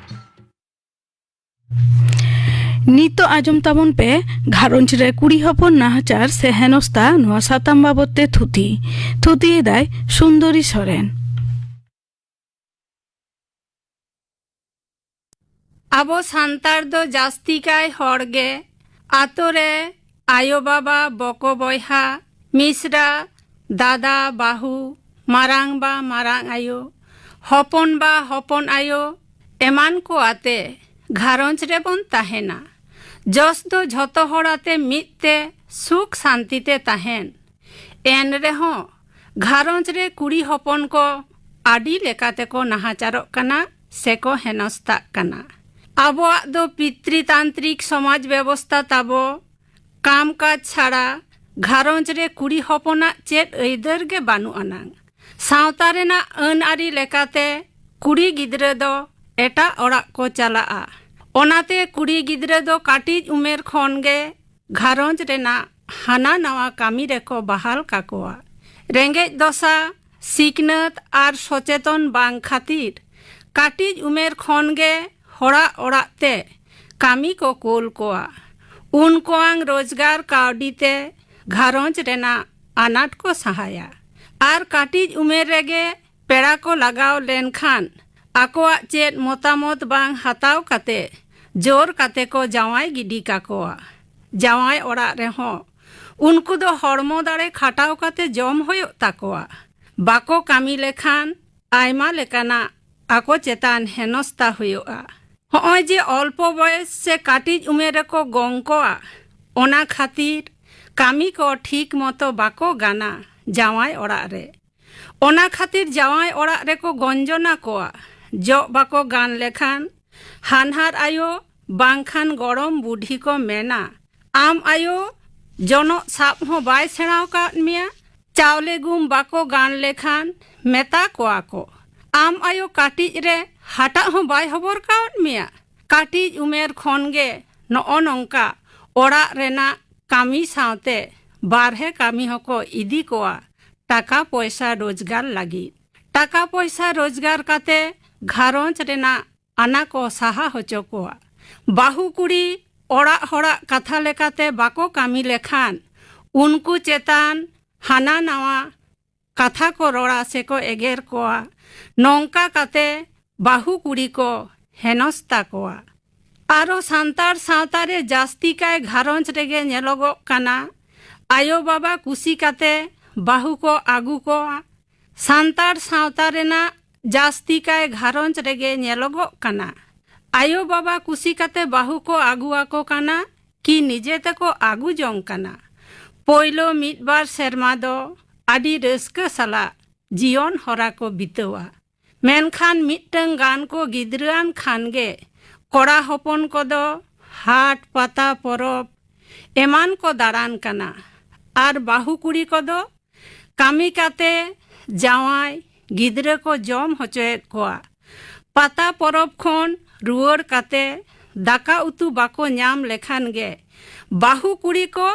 ᱱᱤᱛᱚᱜ ᱟᱸᱡᱚᱢ ᱛᱟᱵᱚᱱ ᱯᱮ ᱜᱷᱟᱨᱚᱸᱡᱽ ᱨᱮ ᱠᱩᱲᱤ ᱦᱚᱯᱚᱱ ᱱᱟᱦᱟᱪᱟᱨ ᱥᱮ ᱦᱮᱱᱚᱥᱛᱟ, ᱱᱚᱣᱟ ᱥᱟᱛᱟᱢ ᱵᱟᱵᱚᱛ ᱛᱮ ᱛᱷᱩᱛᱤ᱾ ᱛᱷᱩᱛᱤᱭᱮᱫᱟᱭ ᱥᱩᱱᱫᱚᱨᱤ ᱥᱚᱨᱮᱱ᱾ ᱟᱵᱚ ᱥᱟᱱᱛᱟᱲ ᱫᱚ ᱡᱟᱹᱥᱛᱤ ᱠᱟᱭ ᱦᱚᱲ ᱜᱮ ᱟᱛᱳ ᱨᱮ ᱟᱭᱳ ᱵᱟᱵᱟ, ᱵᱚᱠᱚ ᱵᱚᱭᱦᱟ, ᱢᱤᱥᱨᱟ, ᱫᱟᱫᱟ, ᱵᱟᱹᱦᱩ, ᱢᱟᱨᱟᱝ ᱵᱟ, ᱢᱟᱨᱟᱝ ᱟᱭᱳ, ᱦᱚᱯᱚᱱ ᱵᱟ, ᱦᱚᱯᱚᱱ ᱟᱭᱳ ᱮᱢᱟᱱ ᱠᱚ ᱟᱛᱮ ᱜᱷᱟᱨᱚᱸᱡᱽ ᱨᱮᱵᱚᱱ ᱛᱟᱦᱮᱱᱟ᱾ ᱡᱚᱥ ᱫᱚ ᱡᱷᱚᱛᱚ ᱦᱚᱲ ᱟᱛᱮ ᱢᱤᱫ ᱛᱮ ᱥᱩᱠ ᱥᱟᱱᱛᱤ ᱛᱮ ᱛᱟᱦᱮᱱ᱾ ᱮᱱ ᱨᱮᱦᱚᱸ ᱜᱷᱟᱨᱚᱸᱡᱽ ᱨᱮ ᱠᱩᱲᱤ ᱦᱚᱯᱚᱱ ᱠᱚ ᱟᱹᱰᱤ ᱞᱮᱠᱟ ᱛᱮᱠᱚ ᱱᱟᱦᱟᱪᱟᱨᱚᱜ ᱠᱟᱱᱟ ᱥᱮᱠᱚ ᱦᱮᱱᱚᱥᱛᱟᱜ ᱠᱟᱱᱟ᱾ ᱟᱵᱚᱣᱟᱜ ᱫᱚ ᱯᱤᱛᱨᱤᱛᱟᱱᱛᱨᱤᱠ ᱥᱚᱢᱟᱡᱽ ᱵᱮᱵᱚᱥᱛᱟ ᱛᱟᱵᱚ᱾ ᱠᱟᱢ ᱠᱟᱡᱽ ᱪᱷᱟᱲᱟ ᱜᱷᱟᱨᱚᱸᱡᱽ ᱨᱮ ᱠᱩᱲᱤ ᱦᱚᱯᱚᱱᱟᱜ ᱪᱮᱫ ᱟᱹᱭᱫᱟᱹᱨ ᱜᱮ ᱵᱟᱹᱱᱩᱜ ᱟᱱᱟᱝ᱾ ᱥᱟᱶᱛᱟ ᱨᱮᱱᱟᱜ ᱟᱹᱱ ᱟᱹᱨᱤ ᱞᱮᱠᱟᱛᱮ ᱠᱩᱲᱤ ᱜᱤᱫᱽᱨᱟᱹ ᱫᱚ ᱮᱴᱟᱜ ᱚᱲᱟᱜ ᱠᱚ ᱪᱟᱞᱟᱜᱼᱟ᱾ ᱚᱱᱟᱛᱮ ᱠᱩᱲᱤ ᱜᱤᱫᱽᱨᱟᱹ ᱫᱚ ᱠᱟᱹᱴᱤᱡ ᱩᱢᱮᱨ ᱠᱷᱚᱱ ᱜᱮ ᱜᱷᱟᱨᱚᱸᱡᱽ ᱨᱮᱱᱟᱜ ᱦᱟᱱᱟ ᱱᱟᱣᱟ ᱠᱟᱹᱢᱤ ᱨᱮᱠᱚ ᱵᱟᱦᱟᱞ ᱠᱟᱠᱚᱣᱟ᱾ ᱨᱮᱸᱜᱮᱡ ᱫᱚᱥᱟ, ᱥᱤᱠᱷᱱᱟᱹᱛ ᱟᱨ ᱥᱚᱪᱮᱛᱚᱱ ᱵᱟᱝ ᱠᱷᱟᱹᱛᱤᱨ ᱠᱟᱹᱴᱤᱡ ᱩᱢᱮᱨ ᱠᱷᱚᱱ ᱜᱮ ᱦᱚᱲᱟᱜ ᱚᱲᱟᱜ ᱛᱮ ᱠᱟᱹᱢᱤ ᱠᱚ ᱠᱳᱞ ᱠᱚᱣᱟ᱾ ᱩᱱᱠᱩᱣᱟᱝ ᱨᱳᱡᱽᱜᱟᱨ ᱠᱟᱹᱣᱰᱤ ᱛᱮ ᱜᱷᱟᱨᱚᱸᱡᱽ ᱨᱮᱱᱟᱜ ᱟᱱᱟᱴ ᱠᱚ ᱥᱟᱦᱟᱭᱟ᱾ ᱟᱨ ᱠᱟᱹᱴᱤᱡ ᱩᱢᱮᱨ ᱨᱮᱜᱮ ᱯᱮᱲᱟ ᱠᱚ ᱞᱟᱜᱟᱣ ᱞᱮᱱᱠᱷᱟᱱ ᱟᱠᱚᱣᱟᱜ ᱪᱮᱫ ᱢᱚᱛᱟᱢᱚᱛ ᱵᱟᱝ ᱦᱟᱛᱟᱣ ᱠᱟᱛᱮ ᱡᱳᱨ ᱠᱟᱛᱮ ᱠᱚ ᱡᱟᱶᱟᱭ ᱜᱤᱰᱤ ᱠᱟᱠᱚᱣᱟ᱾ ᱡᱟᱶᱟᱭ ᱚᱲᱟᱜ ᱨᱮᱦᱚᱸ ᱩᱱᱠᱩ ᱫᱚ ᱦᱚᱲᱢᱚ ᱫᱟᱲᱮ ᱠᱷᱟᱴᱟᱣ ᱠᱟᱛᱮ ᱡᱚᱢ ᱦᱩᱭᱩᱜ ᱛᱟᱠᱚᱣᱟ᱾ ᱵᱟᱠᱚ ᱠᱟᱹᱢᱤ ᱞᱮᱠᱷᱟᱱ ᱟᱭᱢᱟ ᱞᱮᱠᱟᱱᱟᱜ ᱟᱠᱚ ᱪᱮᱛᱟᱱ ᱦᱮᱱᱚᱥᱛᱟ ᱦᱩᱭᱩᱜᱼᱟ᱾ ᱦᱚᱸᱜᱼᱚᱭ ᱡᱮ ᱚᱞᱯᱚ ᱵᱚᱭᱮᱥ ᱥᱮ ᱠᱟᱹᱴᱤᱡ ᱩᱢᱮᱨ ᱨᱮᱠᱚ ᱜᱚᱝ ᱠᱚᱣᱟ, ᱚᱱᱟ ᱠᱷᱟᱹᱛᱤᱨ ᱠᱟᱹᱢᱤ ᱠᱚ ᱴᱷᱤᱠ ᱢᱚᱛᱚ ᱵᱟᱠᱚ ᱜᱟᱱᱟ ᱡᱟᱶᱟᱭ ᱚᱲᱟᱜ ᱨᱮ᱾ ᱚᱱᱟ ᱠᱷᱟᱹᱛᱤᱨ ᱡᱟᱶᱟᱭ ᱚᱲᱟᱜ ᱨᱮᱠᱚ ᱜᱚᱧᱡᱚᱱᱟ ᱠᱚᱣᱟ᱾ ᱡᱚᱜ ᱵᱟᱠᱚ ᱜᱟᱱ ᱞᱮᱠᱷᱟᱱ ᱦᱟᱱᱦᱟᱨ ᱟᱭᱳ ᱵᱟᱝᱠᱷᱟᱱ ᱜᱚᱲᱚᱢ ᱵᱩᱰᱷᱤ ᱠᱚ ᱢᱮᱱᱟ, "ᱟᱢ ᱟᱭᱳ, ᱡᱚᱱᱚᱜ ᱥᱟᱵ ᱦᱚᱸ ᱵᱟᱭ ᱥᱮᱬᱟ ᱟᱠᱟᱫ ᱢᱮᱭᱟ?" ᱪᱟᱣᱞᱮ ᱜᱩᱢ ᱵᱟᱠᱚ ᱜᱟᱱ ᱞᱮᱠᱷᱟᱱ ᱢᱮᱛᱟ ᱠᱚᱣᱟ ᱠᱚ, "ᱟᱢ ᱟᱭᱳ ᱠᱟᱹᱴᱤᱡ ᱨᱮ ᱦᱟᱴᱟᱜ ᱦᱚᱸ ᱵᱟᱭ ᱦᱚᱵᱚᱨ ᱠᱟᱣᱟᱫ ᱢᱮᱭᱟ?" ᱠᱟᱹᱴᱤᱡ ᱩᱢᱮᱨ ᱠᱷᱚᱱ ᱜᱮ ᱱᱚᱜᱼᱚ ᱱᱚᱝᱠᱟ ᱚᱲᱟᱜ ᱨᱮᱱᱟᱜ ᱠᱟᱹᱢᱤ ᱥᱟᱶᱛᱮ ᱵᱟᱨᱦᱮ ᱠᱟᱹᱢᱤ ᱦᱚᱸᱠᱚ ᱤᱫᱤ ᱠᱚᱣᱟ ᱴᱟᱠᱟ ᱯᱚᱭᱥᱟ ᱨᱳᱡᱽᱜᱟᱨ ᱞᱟᱹᱜᱤᱫ᱾ ᱴᱟᱠᱟ ᱯᱚᱭᱥᱟ ᱨᱳᱡᱽᱜᱟᱨ ᱠᱟᱛᱮ ᱜᱷᱟᱨᱚᱸᱡᱽ ᱨᱮᱱᱟᱜ ᱟᱱᱟ ᱠᱚ ᱥᱟᱦᱟ ᱦᱚᱪᱚ ᱠᱚᱣᱟ᱾ ᱵᱟᱹᱦᱩ ᱠᱩᱲᱤ ᱚᱲᱟᱜ ᱦᱚᱲᱟᱜ ᱠᱟᱛᱷᱟ ᱞᱮᱠᱟᱛᱮ ᱵᱟᱠᱚ ᱠᱟᱹᱢᱤ ᱞᱮᱠᱷᱟᱱ ᱩᱱᱠᱩ ᱪᱮᱛᱟᱱ ᱦᱟᱱᱟ ᱱᱟᱣᱟ ᱠᱟᱛᱷᱟ ᱠᱚ ᱨᱚᱲᱟ ᱥᱮᱠᱚ ᱮᱜᱮᱨ ᱠᱚᱣᱟ᱾ ᱱᱚᱝᱠᱟ ᱠᱟᱛᱮ ᱵᱟᱹᱦᱩ ᱠᱩᱲᱤ ᱠᱚ ᱦᱮᱱᱚᱥᱛᱟ ᱠᱚᱣᱟ᱾ ᱟᱨᱚ ᱥᱟᱱᱛᱟᱲ ᱥᱟᱶᱛᱟ ᱨᱮ ᱡᱟᱹᱥᱛᱤ ᱠᱟᱭ ᱜᱷᱟᱨᱚᱸᱡᱽ ᱨᱮᱜᱮ ᱧᱮᱞᱚᱜᱚᱜ ᱠᱟᱱᱟ, ᱟᱭᱳ ᱵᱟᱵᱟ ᱠᱩᱥᱤ ᱠᱟᱛᱮ ᱵᱟᱹᱦᱩ ᱠᱚ ᱟᱹᱜᱩ ᱠᱚᱣᱟ᱾ ᱥᱟᱱᱛᱟᱲ ᱥᱟᱶᱛᱟ ᱨᱮᱱᱟᱜ ᱡᱟᱹᱥᱛᱤ ᱠᱟᱭ ᱜᱷᱟᱨᱚᱸᱡᱽ ᱨᱮᱜᱮ ᱧᱮᱞᱚᱜᱚᱜ ᱠᱟᱱᱟ, ᱟᱭᱳ ᱵᱟᱵᱟ ᱠᱩᱥᱤ ᱠᱟᱛᱮ ᱵᱟᱹᱦᱩ ᱠᱚ ᱟᱹᱜᱩ ᱟᱠᱚ ᱠᱟᱱᱟ ᱠᱤ ᱱᱤᱡᱮ ᱛᱮᱠᱚ ᱟᱹᱜᱩ ᱡᱚᱝ ᱠᱟᱱᱟ᱾ ᱯᱳᱭᱞᱳ ᱢᱤᱫ ᱵᱟᱨ ᱥᱮᱨᱢᱟ ᱫᱚ ᱟᱹᱰᱤ ᱨᱟᱹᱥᱠᱟᱹ ᱥᱟᱞᱟᱜ ᱡᱤᱭᱚᱱ ᱦᱚᱨᱟ ᱠᱚ ᱵᱤᱛᱟᱹᱣᱟ᱾ ᱢᱮᱱᱠᱷᱟᱱ ᱢᱤᱫᱴᱟᱝ ᱜᱟᱱ ᱠᱚ ᱜᱤᱫᱽᱨᱟᱹᱣᱟᱱ ᱠᱷᱟᱱ ᱜᱮ ᱠᱚᱲᱟ ᱦᱚᱯᱚᱱ ᱠᱚᱫᱚ ᱦᱟᱴ, ᱯᱟᱛᱟ, ᱯᱚᱨᱚᱵᱽ ᱮᱢᱟᱱ ᱠᱚ ᱫᱟᱬᱟᱱ ᱠᱟᱱᱟ᱾ ᱟᱨ ᱵᱟᱹᱦᱩ ᱠᱩᱲᱤ ᱠᱚᱫᱚ ᱠᱟᱹᱢᱤ ᱠᱟᱛᱮ ᱡᱟᱶᱟᱭ ᱜᱤᱫᱽᱨᱟᱹ ᱠᱚ ᱡᱚᱢ ᱦᱚᱪᱚᱭᱮᱫ ᱠᱚᱣᱟ᱾ ᱯᱟᱛᱟ ᱯᱚᱨᱚᱵᱽ ᱠᱷᱚᱱ ᱨᱩᱣᱟᱹᱲ ᱠᱟᱛᱮ ᱫᱟᱠᱟ ᱩᱛᱩ ᱵᱟᱠᱚ ᱧᱟᱢ ᱞᱮᱠᱷᱟᱱ ᱜᱮ ᱵᱟᱹᱦᱩ ᱠᱩᱲᱤ ᱠᱚ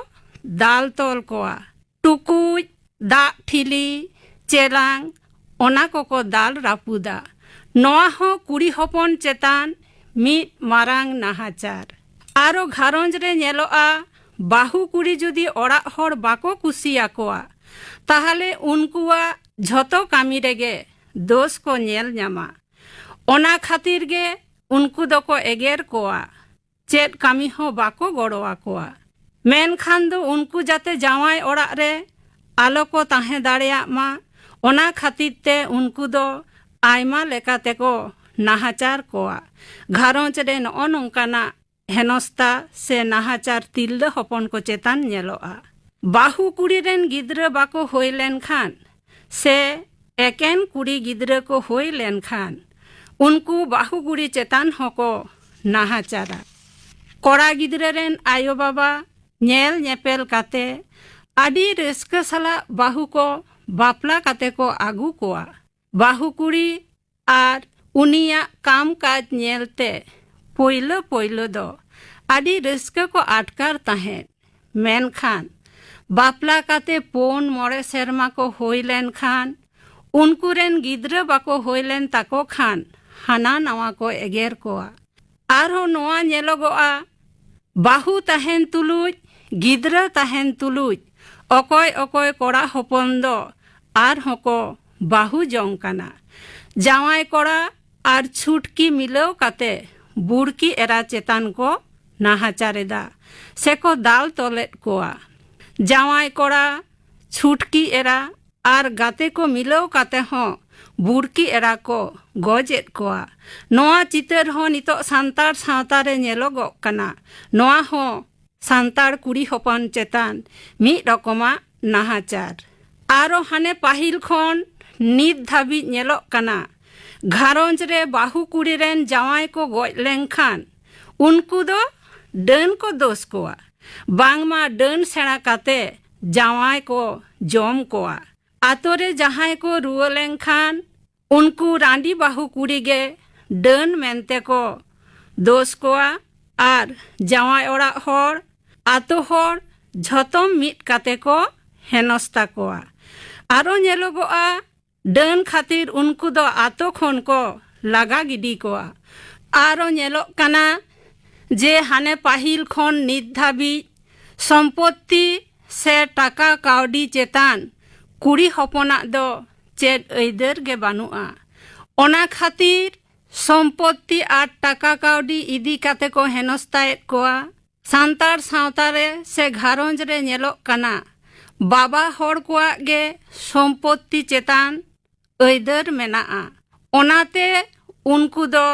ᱫᱟᱞ ᱛᱚᱞ ᱠᱚᱣᱟ᱾ ᱴᱩᱠᱩᱡ, ᱫᱟᱜ ᱴᱷᱤᱞᱤ, ᱪᱮᱞᱟᱝ, ᱚᱱᱟ ᱠᱚᱠᱚ ᱫᱟᱞ ᱨᱟᱹᱯᱩᱫᱟ᱾ ᱱᱚᱣᱟ ᱦᱚᱸ ᱠᱩᱲᱤ ᱦᱚᱯᱚᱱ ᱪᱮᱛᱟᱱ ᱢᱤᱫ ᱢᱟᱨᱟᱝ ᱱᱟᱦᱟᱪᱟᱨ᱾ ᱟᱨᱚ ᱜᱷᱟᱨᱚᱸᱡᱽ ᱨᱮ ᱧᱮᱞᱚᱜᱼᱟ, ᱵᱟᱹᱦᱩ ᱠᱩᱲᱤ ᱡᱩᱫᱤ ᱚᱲᱟᱜ ᱦᱚᱲ ᱵᱟᱠᱚ ᱠᱩᱥᱤᱭᱟᱠᱚᱣᱟ, ᱛᱟᱦᱞᱮ ᱩᱱᱠᱩᱣᱟᱜ ᱡᱷᱚᱛᱚ ᱠᱟᱹᱢᱤ ᱨᱮᱜᱮ ᱫᱳᱥ ᱠᱚ ᱧᱮᱞ ᱧᱟᱢᱟ᱾ ᱚᱱᱟ ᱠᱷᱟᱹᱛᱤᱨ ᱜᱮ ᱩᱱᱠᱩ ᱫᱚᱠᱚ ᱮᱜᱮᱨ ᱠᱚᱣᱟ, ᱪᱮᱫ ᱠᱟᱹᱢᱤ ᱦᱚᱸ ᱵᱟᱠᱚ ᱜᱚᱲᱚ ᱟᱠᱚᱣᱟ᱾ ᱢᱮᱱᱠᱷᱟᱱ ᱫᱚ ᱩᱱᱠᱩ ᱡᱟᱛᱮ ᱡᱟᱶᱟᱭ ᱚᱲᱟᱜ ᱨᱮ ᱟᱞᱚ ᱠᱚ ᱛᱟᱦᱮᱸ ᱫᱟᱲᱮᱭᱟᱜ ᱢᱟ, ᱚᱱᱟ ᱠᱷᱟᱹᱛᱤᱨ ᱛᱮ ᱩᱱᱠᱩ ᱫᱚ ᱟᱭᱢᱟ ᱞᱮᱠᱟ ᱛᱮᱠᱚ ᱱᱟᱦᱟᱪᱟᱨ ᱠᱚᱣᱟ᱾ ᱜᱷᱟᱨᱚᱸᱡᱽ ᱨᱮ ᱱᱚᱜᱼᱚ ᱱᱚᱝᱠᱟᱱᱟᱜ ᱦᱮᱱᱚᱥᱛᱟ ᱥᱮ ᱱᱟᱦᱟᱪᱟᱨ ᱛᱤᱨᱞᱟᱹ ᱦᱚᱯᱚᱱ ᱠᱚ ᱪᱮᱛᱟᱱ ᱧᱮᱞᱚᱜᱼᱟ᱾ ᱵᱟᱹᱦᱩ ᱠᱩᱲᱤ ᱨᱮᱱ ᱜᱤᱫᱽᱨᱟᱹ ᱵᱟᱠᱚ ᱦᱩᱭ ᱞᱮᱱᱠᱷᱟᱱ ᱥᱮ ᱮᱠᱮᱱ ᱠᱩᱲᱤ ᱜᱤᱫᱽᱨᱟᱹ ᱠᱚ ᱦᱩᱭ ᱞᱮᱱᱠᱷᱟᱱ, ᱩᱱᱠᱩ ᱵᱟᱹᱦᱩ ᱠᱩᱲᱤ ᱪᱮᱛᱟᱱ ᱦᱚᱸᱠᱚ ᱱᱟᱦᱟᱪᱟᱨᱟ᱾ ᱠᱚᱲᱟ ᱜᱤᱫᱽᱨᱟᱹ ᱨᱮᱱ ᱟᱭᱳ ᱵᱟᱵᱟ ᱧᱮᱞ ᱧᱮᱯᱮᱞ ᱠᱟᱛᱮ ᱟᱹᱰᱤ ᱨᱟᱹᱥᱠᱟᱹ ᱥᱟᱞᱟᱜ ᱵᱟᱹᱦᱩ ᱠᱚ ᱵᱟᱯᱞᱟ ᱠᱟᱛᱮ ᱠᱚ ᱟᱹᱜᱩ ᱠᱚᱣᱟ᱾ ᱵᱟᱹᱦᱩ ᱠᱩᱲᱤ ᱟᱨ ᱩᱱᱤᱭᱟᱜ ᱠᱟᱢ ᱠᱟᱡᱽ ᱧᱮᱞᱛᱮ ᱯᱳᱭᱞᱳ ᱯᱳᱭᱞᱳ ᱫᱚ ᱟᱹᱰᱤ ᱨᱟᱹᱥᱠᱟᱹ ᱠᱚ ᱟᱴᱠᱟᱨ ᱛᱟᱦᱮᱸᱫ᱾ ᱢᱮᱱᱠᱷᱟᱱ ᱵᱟᱯᱞᱟ ᱠᱟᱛᱮ ᱯᱩᱱ ᱢᱚᱬᱮ ᱥᱮᱨᱢᱟ ᱠᱚ ᱦᱩᱭ ᱞᱮᱱᱠᱷᱟᱱ, ᱩᱱᱠᱩ ᱨᱮᱱ ᱜᱤᱫᱽᱨᱟᱹ ᱵᱟᱠᱚ ᱦᱩᱭ ᱞᱮᱱ ᱛᱟᱠᱚ ᱠᱷᱟᱱ, ᱦᱟᱱᱟ ᱱᱟᱣᱟ ᱠᱚ ᱮᱜᱮᱨ ᱠᱚᱣᱟ᱾ ᱟᱨᱦᱚᱸ ᱱᱚᱣᱟ ᱧᱮᱞᱚᱜᱚᱜᱼᱟ, ᱵᱟᱹᱦᱩ ᱛᱟᱦᱮᱱ ᱛᱩᱞᱩᱡ, ᱜᱤᱫᱽᱨᱟᱹ ᱛᱟᱦᱮᱱ ᱛᱩᱞᱩᱡ, ᱚᱠᱚᱭ ᱚᱠᱚᱭ ᱠᱚᱲᱟ ᱦᱚᱯᱚᱱ ᱫᱚ ᱟᱨᱦᱚᱸ ᱠᱚ ᱵᱟᱹᱦᱩ ᱡᱚᱝ ᱠᱟᱱᱟ᱾ ᱡᱟᱶᱟᱭ ᱠᱚᱲᱟ ᱟᱨ ᱪᱷᱩᱴᱠᱤ ᱢᱤᱞᱟᱹᱣ ᱠᱟᱛᱮ ᱵᱩᱲᱠᱤ ᱮᱨᱟ ᱪᱮᱛᱟᱱ ᱠᱚ ᱱᱟᱦᱟᱪᱟᱨ ᱮᱫᱟ ᱥᱮᱠᱚ ᱫᱟᱞ ᱛᱚᱞᱮᱫ ᱠᱚᱣᱟ᱾ ᱡᱟᱶᱟᱭ ᱠᱚᱲᱟ, ᱪᱷᱩᱴᱠᱤ ᱮᱨᱟ ᱟᱨ ᱜᱟᱛᱮ ᱠᱚ ᱢᱤᱞᱟᱹᱣ ᱠᱟᱛᱮ ᱦᱚᱸ ᱵᱩᱲᱠᱤ ᱮᱨᱟ ᱠᱚ ᱜᱚᱡᱮᱫ ᱠᱚᱣᱟ᱾ ᱱᱚᱣᱟ ᱪᱤᱛᱟᱹᱨ ᱦᱚᱸ ᱱᱤᱛᱚᱜ ᱥᱟᱱᱛᱟᱲ ᱥᱟᱶᱛᱟ ᱨᱮ ᱧᱮᱞᱚᱜᱚᱜ ᱠᱟᱱᱟ᱾ ᱱᱚᱣᱟ ᱦᱚᱸ ᱥᱟᱱᱛᱟᱲ ᱠᱩᱲᱤ ᱦᱚᱯᱚᱱ ᱪᱮᱛᱟᱱ ᱢᱤᱫ ᱨᱚᱠᱚᱢᱟᱜ ᱱᱟᱦᱟᱪᱟᱨ᱾ ᱟᱨᱚ ᱦᱟᱱᱮ ᱯᱟᱹᱦᱤᱞ ᱠᱷᱚᱱ ᱱᱤᱛ ᱫᱷᱟᱹᱵᱤᱡ ᱧᱮᱞᱚᱜ ᱠᱟᱱᱟ, ᱜᱷᱟᱨᱚᱸᱡᱽ ᱨᱮ ᱵᱟᱹᱦᱩ ᱠᱩᱲᱤ ᱨᱮᱱ ᱡᱟᱶᱟᱭ ᱠᱚ ᱜᱚᱡ ᱞᱮᱱᱠᱷᱟᱱ, ᱩᱱᱠᱩ ᱫᱚ ᱰᱟᱹᱱ ᱠᱚ ᱫᱳᱥ ᱠᱚᱣᱟ, ᱵᱟᱝᱢᱟ ᱰᱟᱹᱱ ᱥᱮᱬᱟ ᱠᱟᱛᱮ ᱡᱟᱶᱟᱭ ᱠᱚ ᱡᱚᱢ ᱠᱚᱣᱟ᱾ ᱟᱛᱳ ᱨᱮ ᱡᱟᱦᱟᱸᱭ ᱠᱚ ᱨᱩᱣᱟᱹ ᱞᱮᱱᱠᱷᱟᱱ, ᱩᱱᱠᱩ ᱨᱟᱺᱰᱤ ᱵᱟᱹᱦᱩ ᱠᱩᱲᱤ ᱜᱮ ᱰᱟᱹᱱ ᱢᱮᱱᱛᱮ ᱠᱚ ᱫᱳᱥ ᱠᱚᱣᱟ᱾ ᱟᱨ ᱡᱟᱶᱟᱭ ᱚᱲᱟᱜ ᱦᱚᱲ, ᱟᱛᱳ ᱦᱚᱲ, ᱡᱷᱚᱛᱚᱢ ᱢᱤᱫ ᱠᱟᱛᱮ ᱠᱚ ᱦᱮᱱᱚᱥᱛᱟ ᱠᱚᱣᱟ᱾ ᱟᱨᱚ ᱧᱮᱞᱚᱜᱚᱜᱼᱟ, ᱰᱟᱹᱱ ᱠᱷᱟᱹᱛᱤᱨ ᱩᱱᱠᱩ ᱫᱚ ᱟᱛᱳ ᱠᱷᱚᱱ ᱠᱚ ᱞᱟᱜᱟ ᱜᱤᱰᱤ ᱠᱚᱣᱟ᱾ ᱟᱨᱚ ᱧᱮᱞᱚᱜ ᱠᱟᱱᱟ ᱡᱮ ᱦᱟᱱᱮ ᱯᱟᱹᱦᱤᱞ ᱠᱷᱚᱱ ᱱᱤᱛ ᱫᱷᱟᱹᱵᱤᱡ ᱥᱚᱢᱯᱚᱛᱛᱤ ᱥᱮ ᱴᱟᱠᱟ ᱠᱟᱹᱣᱰᱤ ᱪᱮᱛᱟᱱ ᱠᱩᱲᱤ ᱦᱚᱯᱚᱱᱟᱜ ᱫᱚ ᱪᱮᱫ ᱟᱹᱭᱫᱟᱹᱨ ᱜᱮ ᱵᱟᱹᱱᱩᱜᱼᱟ᱾ ᱚᱱᱟ ᱠᱷᱟᱹᱛᱤᱨ ᱥᱚᱢᱯᱚᱛᱛᱤ ᱟᱨ ᱴᱟᱠᱟ ᱠᱟᱹᱣᱰᱤ ᱤᱫᱤ ᱠᱟᱛᱮ ᱠᱚ ᱦᱮᱱᱚᱥᱛᱟᱭᱮᱫ ᱠᱚᱣᱟ᱾ ᱥᱟᱱᱛᱟᱲ ᱥᱟᱶᱛᱟ ᱨᱮ ᱥᱮ ᱜᱷᱟᱨᱚᱸᱡᱽ ᱨᱮ ᱧᱮᱞᱚᱜ ᱠᱟᱱᱟ, ᱵᱟᱵᱟ ᱦᱚᱲ ᱠᱚᱣᱟᱜ ᱜᱮ ᱥᱚᱢᱯᱚᱛᱛᱤ ᱪᱮᱛᱟᱱ ᱟᱹᱭᱫᱟᱹᱨ ᱢᱮᱱᱟᱜᱼᱟ᱾ ᱚᱱᱟᱛᱮ ᱩᱱᱠᱩ ᱫᱚ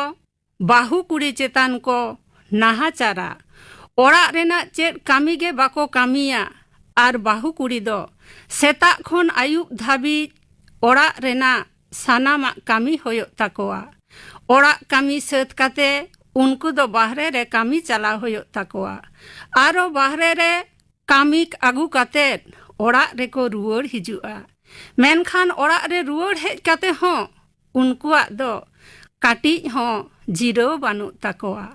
ᱵᱟᱹᱦᱩ ᱠᱩᱲᱤ ᱪᱮᱛᱟᱱ ᱠᱚ ᱱᱟᱦᱟᱪᱟᱨᱟ᱾ ᱚᱲᱟᱜ ᱨᱮᱱᱟᱜ ᱪᱮᱫ ᱠᱟᱹᱢᱤ ᱜᱮ ᱵᱟᱠᱚ ᱠᱟᱹᱢᱤᱭᱟ᱾ ᱟᱨ ᱵᱟᱹᱦᱩ ᱠᱩᱲᱤ ᱫᱚ ᱥᱮᱛᱟᱜ ᱠᱷᱚᱱ ᱟᱹᱭᱩᱵ ᱫᱷᱟᱹᱵᱤᱡ ᱚᱲᱟᱜ ᱨᱮᱱᱟᱜ ᱥᱟᱱᱟᱢᱟᱜ ᱠᱟᱹᱢᱤ ᱦᱩᱭᱩᱜ ᱛᱟᱠᱚᱣᱟ᱾ ᱚᱲᱟᱜ ᱠᱟᱹᱢᱤ ᱥᱟᱹᱛ ᱠᱟᱛᱮ ᱩᱱᱠᱩ ᱫᱚ ᱵᱟᱦᱨᱮ ᱨᱮ ᱠᱟᱹᱢᱤ ᱪᱟᱞᱟᱣ ᱦᱩᱭᱩᱜ ᱛᱟᱠᱚᱣᱟ᱾ ᱟᱨᱚ ᱵᱟᱦᱨᱮ ᱨᱮ ᱠᱟᱹᱢᱤ ᱟᱹᱜᱩ ᱠᱟᱛᱮ ᱚᱲᱟᱜ ᱨᱮᱠᱚ ᱨᱩᱣᱟᱹᱲ ᱦᱤᱡᱩᱜᱼᱟ᱾ ᱢᱮᱱᱠᱷᱟᱱ ᱚᱲᱟᱜ ᱨᱮ ᱨᱩᱣᱟᱹᱲ ᱦᱮᱡ ᱠᱟᱛᱮ ᱦᱚᱸ ᱩᱱᱠᱩᱣᱟᱜ ᱫᱚ ᱠᱟᱹᱴᱤᱡ ᱦᱚᱸ ᱡᱤᱨᱟᱹᱣ ᱵᱟᱹᱱᱩᱜ ᱛᱟᱠᱚᱣᱟ᱾